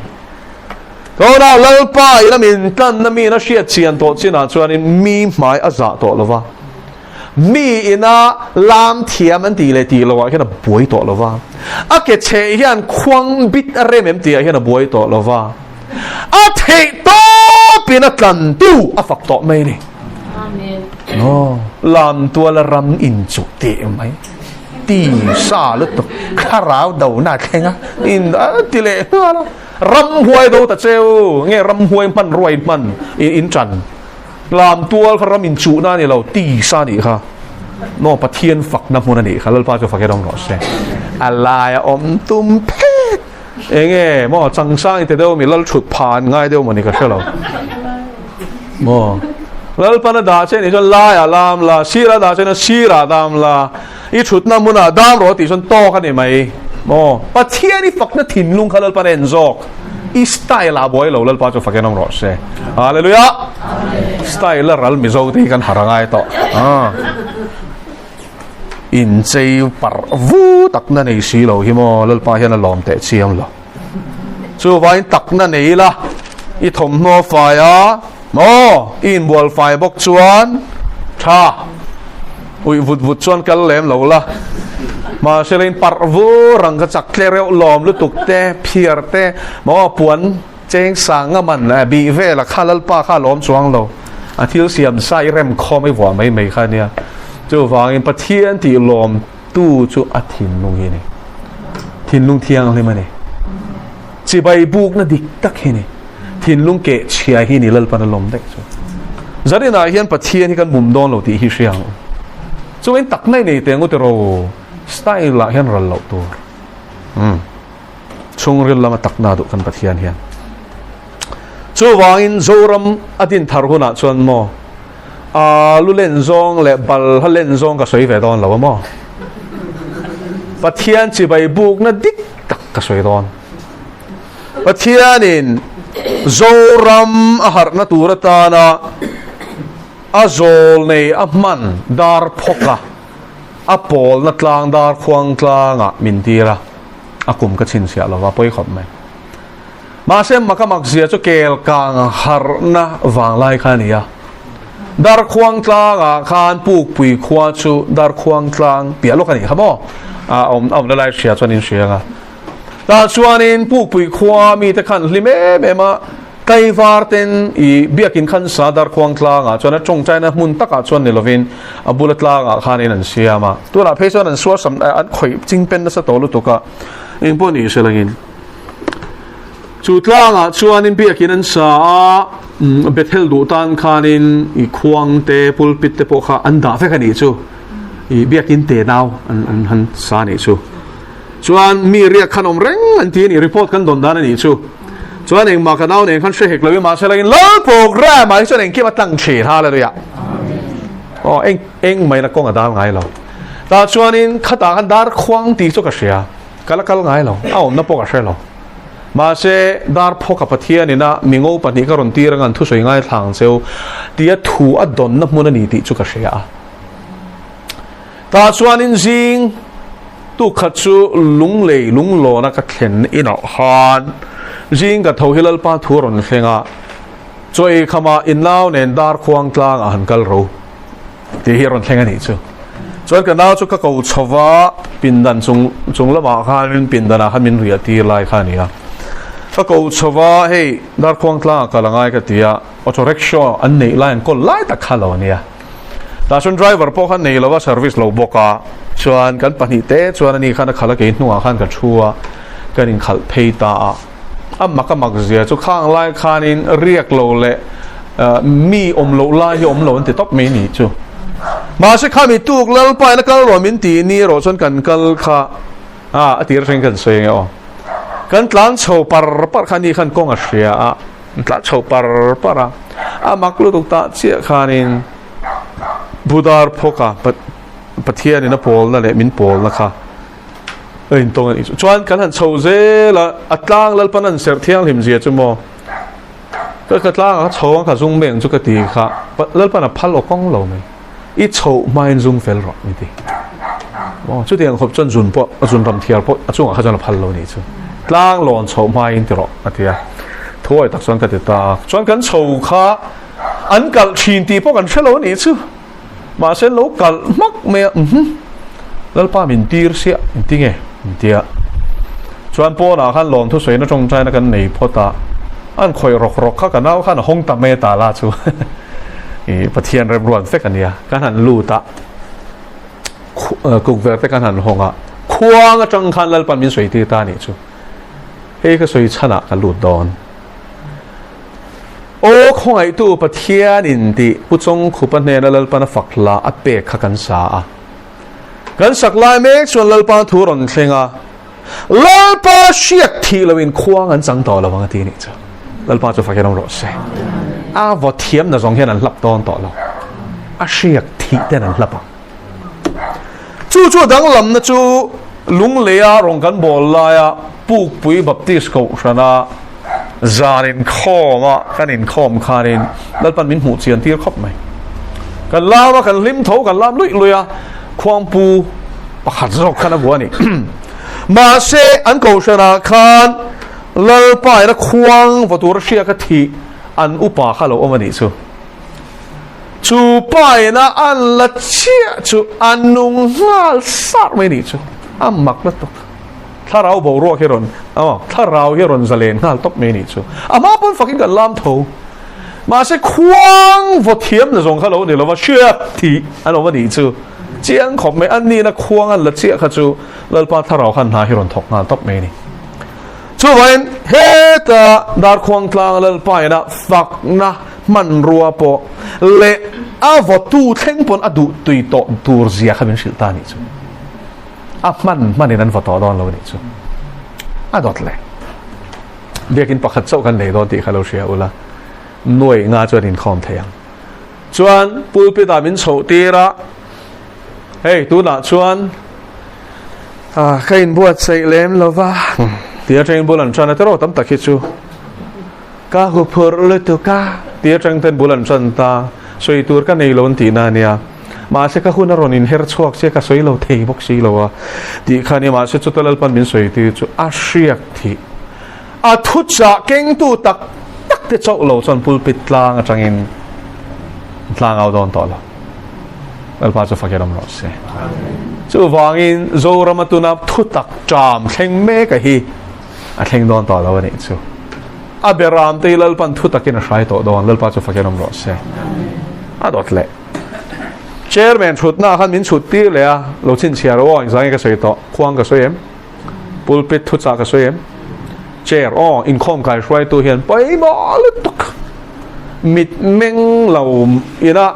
Tunah Lalpa in a min tlanna mi in a hriat chian tawh chinah chuanin mi hmai a zah tawh lo va, mi ina lam thiam an tih leh tih loah hian a buai tawh lo va, a ke chheh hian khuang bit a rem em tihah hian a buai tawh lo va, a theih tawpin a tlantu a fak tawh mai a ni. Aw, lam tuala ram inchuh tih mai. Ti sa lutuk, thlarau dona a thleng a, in a ti leh nghal a. Ramhuai do ta cheu, nge ramhuai hman ruai hman in chan. Lam tual kha ram in chuhna a ni lo, ti sa nih kha. No, Pathian fakna hmun a nih kha, Lalpa chu fak e dawng rawh se. A laia awm tum phet. Enge maw changsang in ti deuh mi lal thut pha an ngai deuh maw ni ka hre lo. Maw Lalpan a dah che nih chuan laiah lam la, sirah dah che nih chuan sirah dam la. I thutna hmunah dam rawh tih chuan tawk a ni mai maw? Pathian i fakna thinlung kha Lalpa nen zawk. I style ah buai lo Lalpa chu fak en awm rawh se. Hallelujah! Style a ral Mizo te hi kan har a ngai tawh. Ah. Inchei parh vu takna nei si lo hi maw Lalpa hian a lawm teh chiang lo. Chuvangin takna nei ila i thawmhnaw fai a maw i inbual fai bawk chuan tha uih vut vut chuan kal lem lo la mahse la in parh vur ang kha chak tle reuh lawm lutuk te phiar te maw puan cheng sang a man bih vel a kha lalpa kha a lawm chuang lo a thil siam sa i rem khawm i vuah mai mai kha nia chuvangin Pathian tih lawm Tu chu a thinlung hi a ni. Thinlung thianghlim a ni. Chibai bukna dik tak hi a ni. Thinlung keh chhia hi a ni Lalpan a lawm daih chu. Zarinah hian Pathian hi kan mum dawn lo tih hi hria ang u. Chuan takna i nei teh ang u tiraw style ah hian ral loh tur. Umm. Chhungril lama takna duh kan Pathian hian. Chuvangin Zoram a din thar hunah chuan maw Alu len zawng leh balhla len zawng ka sawi ve dawn lo a maw? Pathian chibai bukna dik tak ka sawi dawn. Pathianin Zoram a harhna tur atana a zawl nei a hman dar phawka a pawlna tlang dar khuang tlangah min tir a, a kum ka chhinchhiah lo va, pawi khawp mai. Mahse maka mak zia chu kel kang harhna vanglai kha a ni a. Darkhuang tlangah khan Pukpui khua chu Darkhuang tlang piah lawk a nih kha maw? A awm a awmna lai hria chuan in hria ang a. Tah chuanin Pukpui khua mite khan hlim em em a, Tlaivar ten i biakin khan sa Darkhuang tlangah chuan a tawngtaina hmun takah chuan ni lovin a bula tlangah khanin an siam a. Tunah phei chuan an suasam an khawih chingpen nasa tawh lutuk a, engpawh ni selangin. Chu tlangah chuanin biakin an sa a, Bethel duh tan khanin i khuang te, pulpit te pawh kha an dah vek a nih chu. I biakin te nau an an han sa a nih chu. Chuan mi riak khan awm reng an ti a ni, report kan dawn dan a nih chu. Chuan engmah ka nau nen khan hre hek lo i mahse langin Lal program ah hi chuan engkim a tlang thin, Hallelujah. Aw eng eng mai na kawng a dal ngai lo. Tah chuanin khatah khan dar khuang tih chu ka hria. Ka la kal ngai lo, a awmna pawh ka hre lo. Mahse, dar phawka Pathian ina mingo pahnih ka rawn tir anga an thusawi ngaithla ang cheu tia thu a dawnna hmun a ni tih chu ka hria a. Tah chuanin zing tuk khat chu lunglei lunglawna ka thlen inah khan zing ka tho hi Lalpa thu a rawn thleng a, chaw ei khamah innau nen dar khuang tlangah han kal ro tih hi a rawn thleng a nih chu. Chuan ka nau chu ka ko chho va, pindan chung chung lamah khanin pindanah khan min riah tir lai kha a ni a. Ka ko chho va, hei Darkhuang tlangah kal a ngai ka ti a, auto rickshaw an neih lai an kawl lai tak kha lo a nia. Tah chuan driver pawh khan nei lo a, service lo bawk a, chuan kan pahnih te chuan ani khan a khalh a, kei hnungah khan ka thu a, kan inkhalh phei ta a. A mak a mak zia chu khang lai khanin riak lo leh mi awm loh lai hi awm lo an ti tawp mai ni chu. Mahse khami tuk Lalpain a kal rawh min tih ni erawh chuan kan kal kha a a tir atangin kan sawi ange aw. Kan tlan chho par par kha ni khan kawng a hria a, an tlan chho par par a, a mak lutuk tah chiah khanin Budar phawka Pathianin a pawlna leh min pawlna kha A intawng a nih chu. Chuan kan han chho zel a, a tlang Lalpan an serh thianghlim zia chu maw? Ka ka tlangah ka chho ang ka zung mai ang chu ka ti kha, Lalpan a phal aw kawng lo mai. I chhoh hmain zung fel rawh min ti. Maw chutiang khawp chuan zun pawh a zun ram thiar pawh a chungah kha chuan a phal lo nih chu. Tlang lawn chhoh hmain ti rawh a ti a. Thuawi tak chuan ka ti ta a. Chuan kan chho kha an kalh thin tih pawh kan hre lo a nih chu. Mahse lo kalh hmak mai a, uhmm, Lalpa min tir siah in ti nge? In ti a. Chuan pawnah khan lawm thusawiin a tawngtaina kan nei phawt a, an khawih rawk rawk kha ka nau khan a hawng ta mai a ta la chu i Pathian remruat vek a nia. Kan han lut a, kukverh te kan han hawng a, khuang atang khan Lalpan min sawi tir ta a nih chu. Hei ka sawi chhanah ka lut dawn. Aw khawngaihtu Pathian in tih Pu Chawngkhupa hnena Lalpan a fak hla a pek kha kan sa a. Kan sak lai mek chuan Lalpa thu rawn thleng a, Lalpa hriat thih loin khuang an chang tawh lo ang a ti nih chu. Lalpa chu fak hian awm rawh se. A vaw thiam na zawng hian an hlap dawn tawh lo. A hriak thih ten an hlap ang. Chu chu a danglamna chu Lungleia rawn kan bawl laia Pukpui Baptist Kohhrana zan inkhawm a kan inkhawm khanin Lalpan min hmuh chian tir khawp mai. Kan lam a, kan hlim tho, kan lam luih luih a, khuangpu pakhat zawk khan a bu a ni. Mahse an Kohhranah khan Lalpa ina khuang va tur a hriak a thih an upa kha lo awm a nih chu. Chu paina an la chiah chu a nung nghal sarh mai nih chu a mak lutuk. Thlarau boruak hi rawn aw thlarau hi rawn zalen nghal tawp mai nih chu. A hma pawn fakin kan lam tho. Mahse khuang vaw thiam na zawng kha lo ni lova hriat tih an awm a nih chu. Chiang khawp mai an nihna khuang an la chiah kha chu Lalpa thlarau khan hna hi rawn thawk nghal tawp mai a ni. Chuvangin heta Darkhuang tlanga Lalpa ina fakna hmanrua pawh leh a vawtu thleng pawn a duh tui tawh tur zia kha min hrilh ta anih chu. A hman hmanin an vaw tawh dawn lo anih chu. A dawt le. Biakin pakhat chauh kan nei dawn tih kha lo hria ula, nuai nga chuan inkhawm thei ang. Chuan pulpit ah min chhoh tir a, hei tunah chuan ka inbuatsaih lem lo va tia train bul an tan a tiraw tam tak hi chu. Ka huphurh lutuk a ti atang ten bul an tan ta, sawi tur ka nei lo an tihna a nia. Mahse ka hun a rawn inher chhuak che ka sawi lo thei bawk si lo a tih kha a nia. Mahse chuta Lalpan min sawi tir chu a hriak thih. A thuchah kengtu tak tak te chauh lo chuan pulpit tlang atangin tlang au dawn tawh lo. Lalpa chu fakir awm rawh se. Chuvangin Zorama tuna thutak ṭam thleng mek a hi A thleng dawn tawh lo a nih chu. A beram te hi Lalpan thu takin a hrai tawh dawn, Lalpa chu fakin awm rawh se. A dawt leh. Chairman thutna khan min chhut tir leh a, lo chhinchhiah rawh aw, engzah nge ka sawi tawh, khuang ka sawi em? Pulpit thuchah ka sawi em? Chair aw, inkhawm kai hruaitu hian pawimawh lutuk. Mit meng lo ina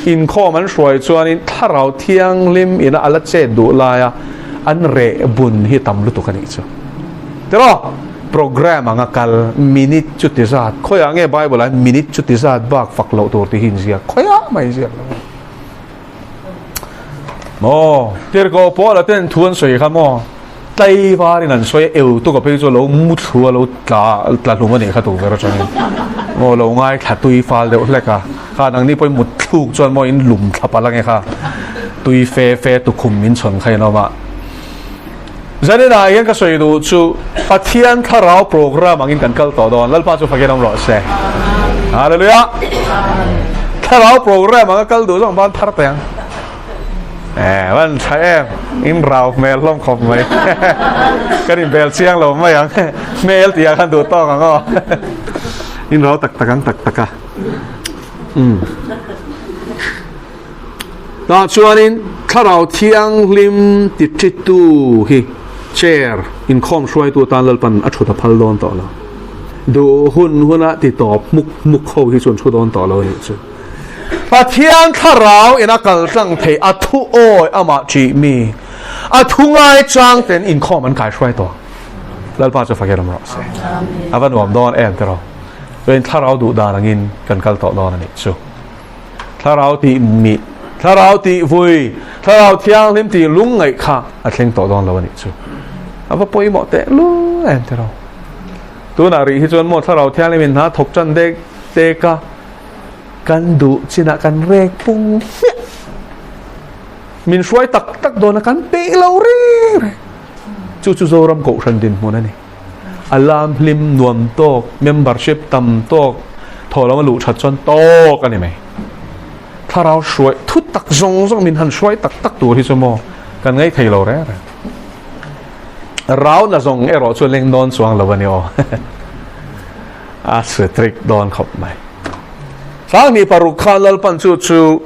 inkhawm an hruai chuanin thlarau thianghlim ina a la chet duh laia an reh bun hi tam lutuk a nih chu. Tiraw? Program anga kal minute chuti zat, khawiah nge Bible ah hian minute chuti zat bak fak loh tur tih hi inziak? Khawiah mah inziak lo. Maw? Tirhkoh Paula ten thu an sawi kha maw? Tlaivarin an sawi a, eu tuk a phei chu lo mu thlu a lo tla tla hlum a nih kha tukverh atangin maw lo ngaithla tui fal deuh hlek a, kha nangni pawhin mut thluk chuan maw in lum thla palh ange kha tui fe fe tukhum min chhawn kha in awm a. Zaninah hian ka sawi duh chu Pathian thlarau program angin kan kal tawh dawn, Lalpa chu fakin awm rawh se. Hallelujah! Thlarau program anga kal duh zawng ban thar teh ang. Eh, van tha em, in rau hmel hlawm khawp mai. Kan in bel chiang lo mai ang. Hmel tih ah khan duh tawk ang aw. In rau tak tak ang tak tak a. Um. Tah chuanin Thlarau Thianghlim ti ṭitu hi chair inkhawm hruaitu atan Lalpan a ṭhut a phal dawn tawh lo. Duh hun huna ti tawp hmuk hmuk ho hi chu an ṭhu dawn tawh lo a nih chu. Pathian Thlarau in a kal tlang thei a thu awi amah ṭih mi, a thu ngai chang ten inkhawm an kai hruai tawh. Lalpa chu fakir awm rawh se. A va nuam dawn em tiraw? Chuan Thlarau duh dan angin kan kal tawh dawn a nih chu. Thlarau tih mih, Thlarau tih vui, Thlarau Thianghlim tih lungngaih kha a thleng tawh dawn lo a nih chu. A va pawimawh teh lul em tiraw? Tunah rih hi chuan maw Thlarau Thianghlim in hna thawk tan dek dek a, kan duh chinah kan rek pung hmiah. Min hruai tak tak dawn a kan peih lo reng reng. Chu chu Zoram Kohhran dinhmun a ni. A lam hlim nuam tawk, membership tam tawk, thaw lama luh that chuan tawk a ni mai. Thlarau hruai thu tak zawng zawng min han hruai tak tak tur hi chu maw kan ngaih thei lo reng reng. Rau na zawng erawh chu leng dawn chuang lo a ni aw. A strict dawn khawp mai. Sanghnih paruk khan Lalpan chu chu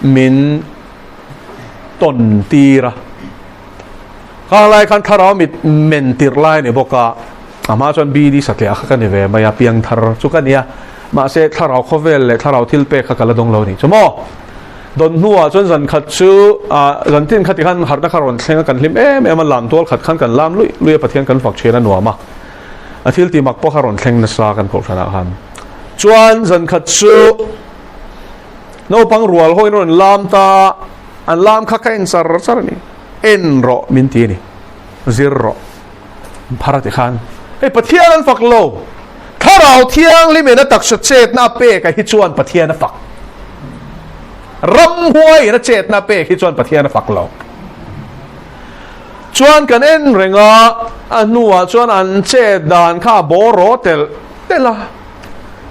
min tawn tir a. Khang lai khan thlarau mit men tirh lai a ni bawk a, a hma chuan BD satliah kha ka ni ve mai a, piangthar chu ka ni a, mahse thlarau khawvel leh thlarau thil pek kha ka la dawng lo a nih chu maw. Dawn hnuah chuan zan khat chu ah zan tin khati khan harhna kha rawn thleng a, kan hlim em em a, lam tual khat khan kan lam luih luih a, Pathian kan fak thin a nuam a, a thil tih mak pawh kha rawn thleng nasa kan kohhranah khan. Chuan zan khat chu naupang rual hawiin a rawn lam ta a, an lam kha ka en char char a ni. En rawh min ti a ni, zir rawh phar a ti khan hei Pathian an fak lo, Thlarau Thianghlim in a taksa chetna a pek a hi chuan Pathian a fak, ramhuai in a chetna a pek hi chuan Pathian a fak lo. Chuan kan en reng a, a hnuah chuan an chet dan kha a bawr raw telh telh a,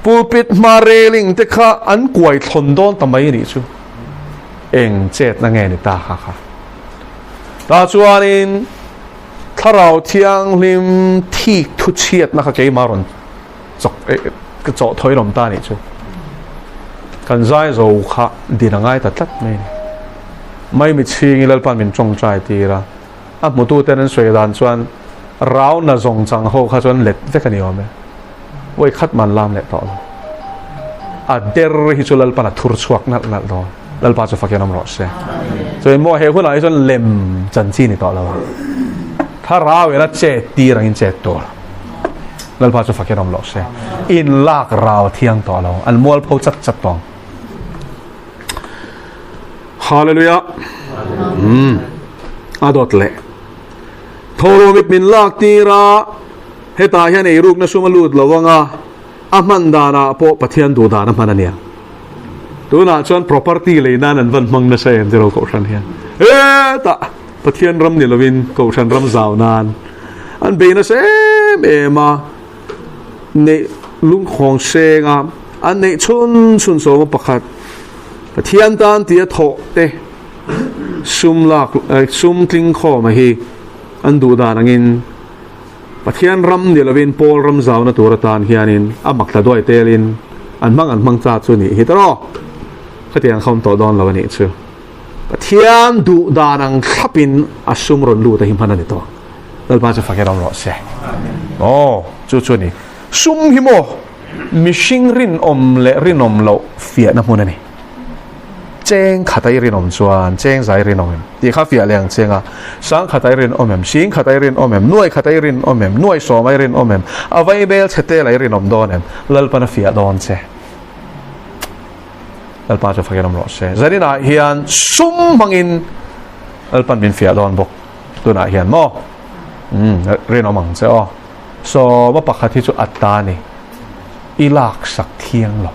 pulpit hma railing te kha an kuai thlawn dawn ta mai a nih chu. Eng chetna nge ni ta kha kha? Tah chuanin Thlarau Thianghlim thik thu chhiatna kha keimah rawn chawk ka chawh thawi lawm ta nih chu. Kan zai zo kha din a ngai ta tlat mai a ni. Maimi chhingin Lalpa'n min tawngtai tir a, a hmututen an sawi dan chuan rau na zawng chang ho kha chuan let vek a ni awm e. Vawi khat man lam leh tawh lo. A der hi chu Lalpan a thur chhuak nalh nalh dawn. Lalpa chu fakin awm rawh se. Chuan maw he hunah hi chuan lem chanchi ni tawh lo a. Thlarau in a chet tir angin chet tur. Lalpa chu fakin awm rawh se. In lak rau a thiang tawh lo. An mualpho chat chat tawh ang. Hallelujah. Hmm. A dawt leh. Thawhlawmit min lak tir a. Hetah hian eirukna sum a lut lo ang a, a hman danah pawh Pathian duh dan a hman a nia. Tunah chuan property lei nan an van hmang nasa em tiraw Kohhran hian. Hetah Pathian ram ni lovin Kohhran ram zau nan an bei nasa em em a, neih lungkhawng seng a, an neih chhun chhun sawma pakhat Pathian tan tia thawh te sum lak sum tling khawm a hi an duh dan angin Pathian ram ni lovin Paul ram zauna tur atan hianin a mak tla duai telin an hmang an hmang cha chu nih hi tawh. Khatiang kha awm tawh dawn lo a nih chu. Pathian duh dan ang thlapin a sum rawn lut a hi hman a ni tawh. Lalpa chu fakin awm rawh se. Aw, chu chu a ni. Sum hi maw mihring rinawm leh rinawm loh fiahna hmun a ni. Cheng khat a i rinawm chuan cheng za i rinawm em? Tih kha fiah leh ang cheng a, sang khat a i rinawm em? Sing khat a i rinawm em? Nuai khat a i rinawm em? Nuai sawm a i rinawm em? A vai bel chhe tel a i rinawm dawn em? Lalpan a fiah dawn che. Lalpa chu fakin awm rawh se. Zaninah hian sum hmangin Lalpan min fiah dawn bawk. Tunah hian maw? Umm, rinawm ang che aw. Sawma pakhat hi chu a ta ni. I laksak thiang lo.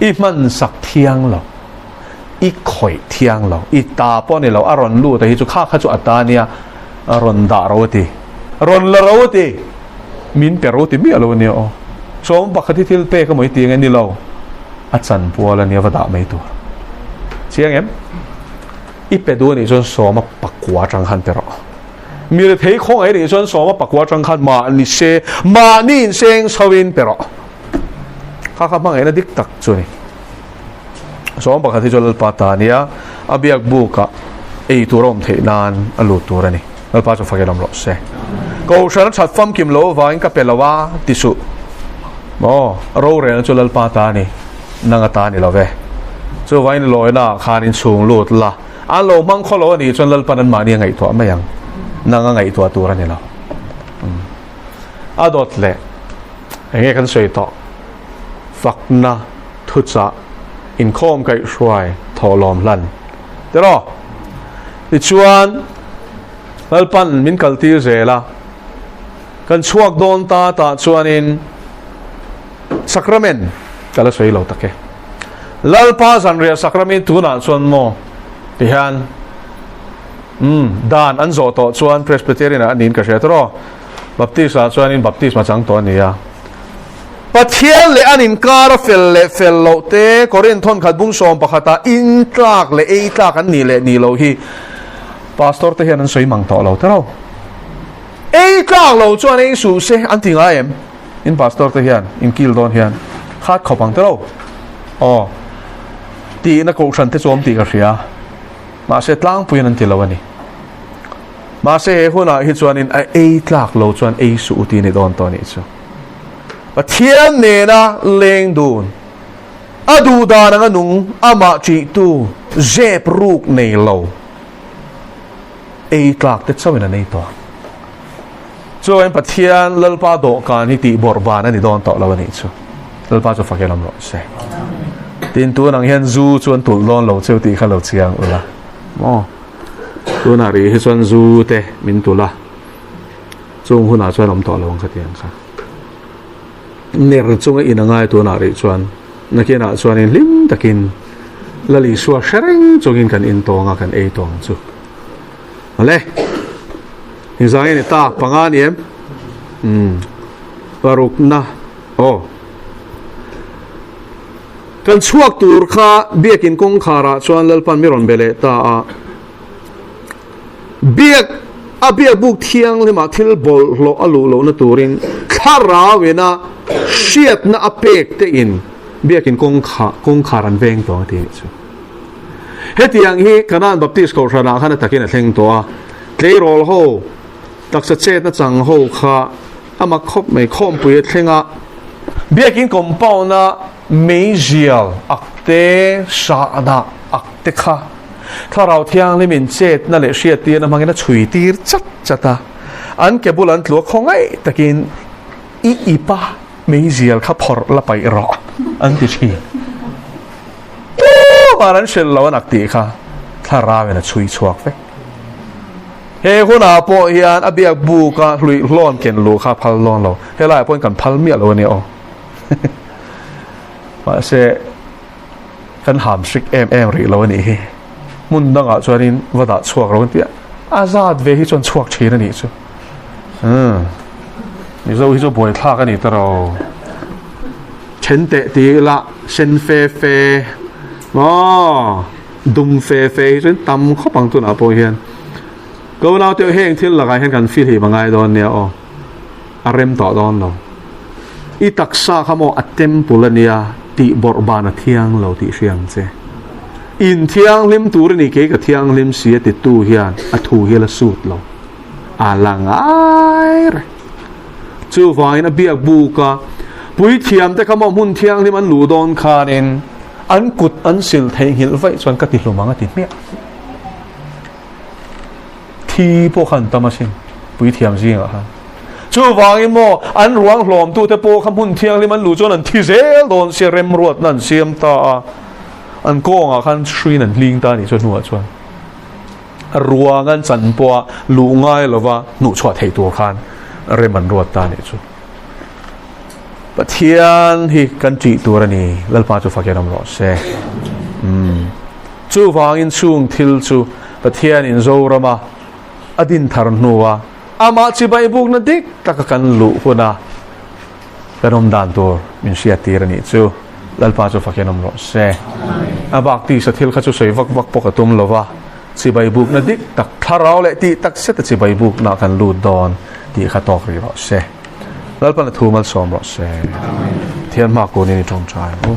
I hman sak thiang lo, i khawih thiang lo, i ta pawh a ni lo, a rawn lut a hi chu kha kha chu a ta nia, a rawn dah ro a ti, rawn la ro a ti, min pe ro ti miah lo a nia aw. Sawm pakhat hi thil pek emaw i ti ang e, ni lo, a chan pual a nia va dah mai tur. Chiang em? I pe duh anih chuan sawma pakua atang khan pe rawh. Mi rethei khawngaih anih chuan sawma pakua atang khan mahni se, mahni inseng chhoin pe rawh. Kha kha hmangaihna dik tak chu a ni. Sawm pakhat hi chu Lalpa ta a nia, a biak bukah ei tur a awm theih nan a lut tur a ni. Lalpa chu fakin awm rawh se. Kohhran a that famkim lo avangin ka pe lo a ti suh. Maw? Rorelna chu Lalpa ta a ni, nang a ta a ni lo ve. Chuvangin lawina ah khan inchhung lut la, an lo hmang khaw lo a nih chuan Lalpan anmahni a ngaihtuah mai ang, nang a ngaihtuah tur a ni lo. A dawt leh eng nge kan sawi tawh? Fakna thuchah inkhawm kaihhruai thawhlawm hlan tiraw? Tichuan Lalpan min kaltir zel a, kan chhuak dawn ta tah chuanin Sacrament ka la sawi lo tak e. Lalpa zanriah Sacrament tunah chuan maw tihian umm dan an zawh tawh chuan Presbyterian ah a niin ka hria tiraw? Baptist ah chuanin Baptist ma chang tawh a ni a. Pathian leh an inkar a fel leh fel loh te, Korinth thawnkhat bung sawm pakhata in tlak leh ei tlak an nih leh nih loh hi Pastor te hian an sawi mang tawh lo tiraw? Ei tlak lo chuan ei suh se an ti ngai em? In Pastor te hian in kil dawn hian khat khawp ang tiraw? Aw, tihna kohhran te chu awm tih ka hria. Mahse tlangpuiin an ti lo a ni. Mahse he hunah hi chuanin a ei tlak lo chuan ei suh u tih a ni dawn tawh a nih chu. Pathian nena leng dun, a duh dan anga nung, amah ṭihtu, zep ruk nei lo, ei tlak te chauhin an ei tawh. Chuan Pathian Lalpa dawhkan hi tih bawrh ban a ni dawn tawh lo a nih chu. Lalpa chu fak lam rawh se. Tin tun ang hian zu chu an tulh dawn lo cheu tih kha lo chiang ula. Maw? Tunah rih hi chuan zu te min tulh a, chung hunah chuan awm tawh lo ang kha ti ang kha. Ner chunga in a ngai tunah rih chuan nakinah chuanin hlim takin Lal Isua hre reng chungin kan in tawng a, kan ei tawng chu. Ale, engzang nge ni ta? Panga ni em? Umm, parukna, aw. Kan chhuak tur kha biakin kawngkharah chuan Lalpan mi rawn be leh ta a. Biak, a biak buk thianghlimah thil bawlhhlawh a luh lohna turin thlarauina hriatna a pek tein biakin kawngkhar an veng tawh ang a ti a nih chu. Hetiang hi Kanan Baptist Kohhranah khan a takin a thleng tawh a, tleirawl ho, taksa chetna chang ho kha a mak khawp mai, khawmpui a thleng a, Biakin compound-a meizial ak te, sahdah ak te kha Thlarau Thianghlimin chetna leh hriattirna hmangin a chhui tir chat chat a, an ke bul an tlu a khawngaih takin i ipa meizial kha phawrh la paih rawh an ti thin. Tumah an hrilh lo a nak tih kha thlarauin a chhui chhuak vek. He hunah pawh hian a biak buka hluih hlawn ken luh kha phal dawn lo. Helaiah pawhin kan phal miah lo a nia aw. Mahse, kan ham hrik em em rih lo a nih hi. Hmun dangah chuanin va dah chhuak lo an ti a, a zat ve hi chuan chhuak thin a nih chu. Umm, Mizo hi chu buaithlak a ni ta ro. Then teh ti ila sen fe fe maw dum fe fe hi chuan tam khawp ang tunah pawh hian ko nau te heng thil lakah hian kan feel hi va ngai dawn nia aw a rem tawh dawn lo i taksa kha maw a temple ania tih bawrh ban a thiang lo tih hria ang che in thianghlim tur a ni kei ka thianghlim si a titu hian a thu hi a la sut lo a la ngai reng. Chuvangin a biak buk a, puithiamte kha maw hmun thianghlim an luh dawn khanin an kut an sil theihnghilh vaih chuan ka ti hlum ang a ti hmiah. Thi pawh kha an tam asin puithiam zingah khan. Chuvangin maw an ruang hlawmtute pawh kha hmun thianghlim an luh chuan an thi zel dawn sia remruatna an siam ta a, an kawngah khan hruiin an hling ta a nih chu hnuah chuan. Ruang an chan pawha luh ngai lova hnuhchhuah theih tur khan rem an ruat ta a nih chu. Pathian hi kan ṭih tur a ni, Lalpa chu fakin awm rawh se. Umm. Chuvangin chung thil chu Pathian in Zorama a din thar hnua amah chibai bukna dik taka kan luh huna kan awm dan tur min hriat tir a nih chu. Lalpa chu fakin awm rawh se. A bak tisa thil kha chu sawi vak vak pawh ka tum lova. Chibai bukna dik tak, thlarau leh tih tak zeta chibai bukna kan lut dawn tih kha tawk rih rawh se. Lalpan a thu malsawm rawh se. Pathian hma kunin i tawngtai ang u.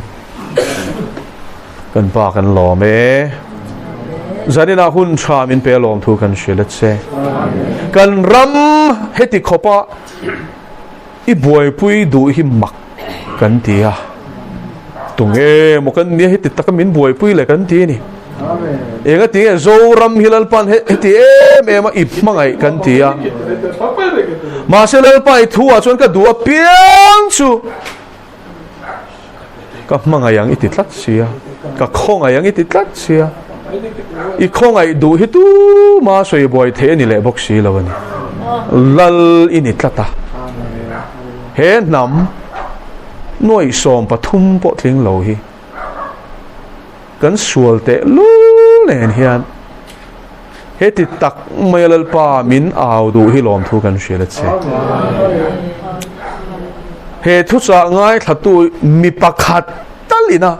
Kan pa kan lawm e. Zaninah hun tha min pe lawm thu kan hrilh a che. Kan ram heti khawpa i buaipui duh hi mak kan ti a. Tunge maw kan nia heti taka min buaipui le kan ti a ni. Enga tinge Zoram hi Lalpan heti em em a i hmangaih kan ti a. Mahse Lalpa i thu ah chuan ka duh apiang chu Ka hmangaih ang i ti tlat sia, ka khawngaih ang i ti tlat sia, i khawngaih duh hi tuma sawi buai theih a ni leh bawk si lo a ni. Lal i ni tlat a, he hnam nuaih 13 pawh tling lo hi kan sual teh lul nen hian heti tak maia Lalpa min au duh hi lawmthu kan hriat a che. He thuchah ngaithlatu mi pakhat talina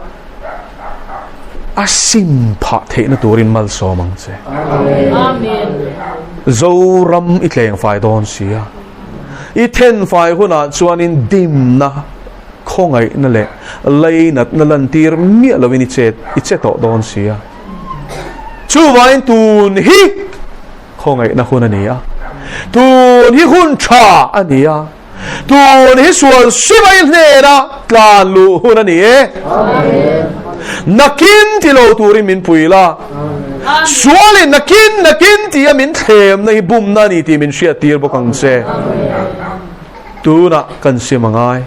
a sim phah theihna turin malsawm ang che. Zoram i tleng fai dawn sia. I then fai hunah chuanin dimna khawngaihna leh leinatna lantir miah lovin i chet i che tawh dawn sia. Chuvangin tun hi khawngaihna hun a ni a, tun hi hun tha a ni a, tun hi sual sivai hnena tlan luh hun a ni e. Nakin ti lo turin min pui la, sualin nakin nakin tia min thlemna hi bumna a ni tih min hriattir bawk ang che. Tunah kan sim a ngai,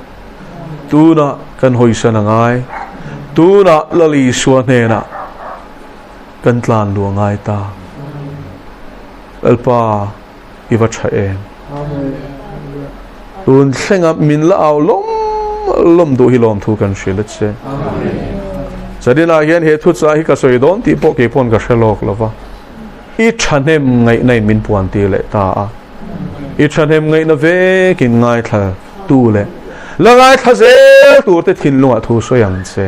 tunah kan hawisan a ngai, tunah Lal Isua hnenah kan tlan luh a ngai ta. Lalpa, i va tha em? Tun thlenga min la au lawm lawm duh hi lawmthu kan hrilh a che. Zaninah hian he thuchah hi ka sawi dawn tih pawh kei pawn ka hre lawk lo va. I thahnem ngaihna in min puan tir leh ta a. I thahnem ngaihna vekin ngaithla tu leh la ngaithla zel tur te thinlungah thu sawi ang che.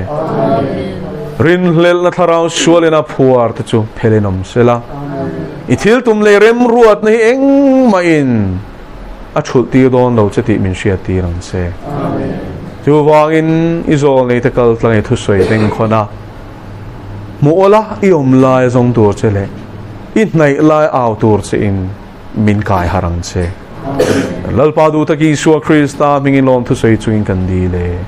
Rinhlelhna thlarau sualin a phuar te chu phelin awm se la. I thil tum leh remruatna hi engmahin a thulh tir dawn lo che tih min hriat tir ang che. Chuvangin i zawl nei te kal tlang i thusawi bengkhawn a. Hmuh awla i awm lai a zawng tur che leh i hnaih lai au tur che in min kai har ang che. Lalpa duh tak Isua Krista hmingin lawmthu sawi chungin kan dil e.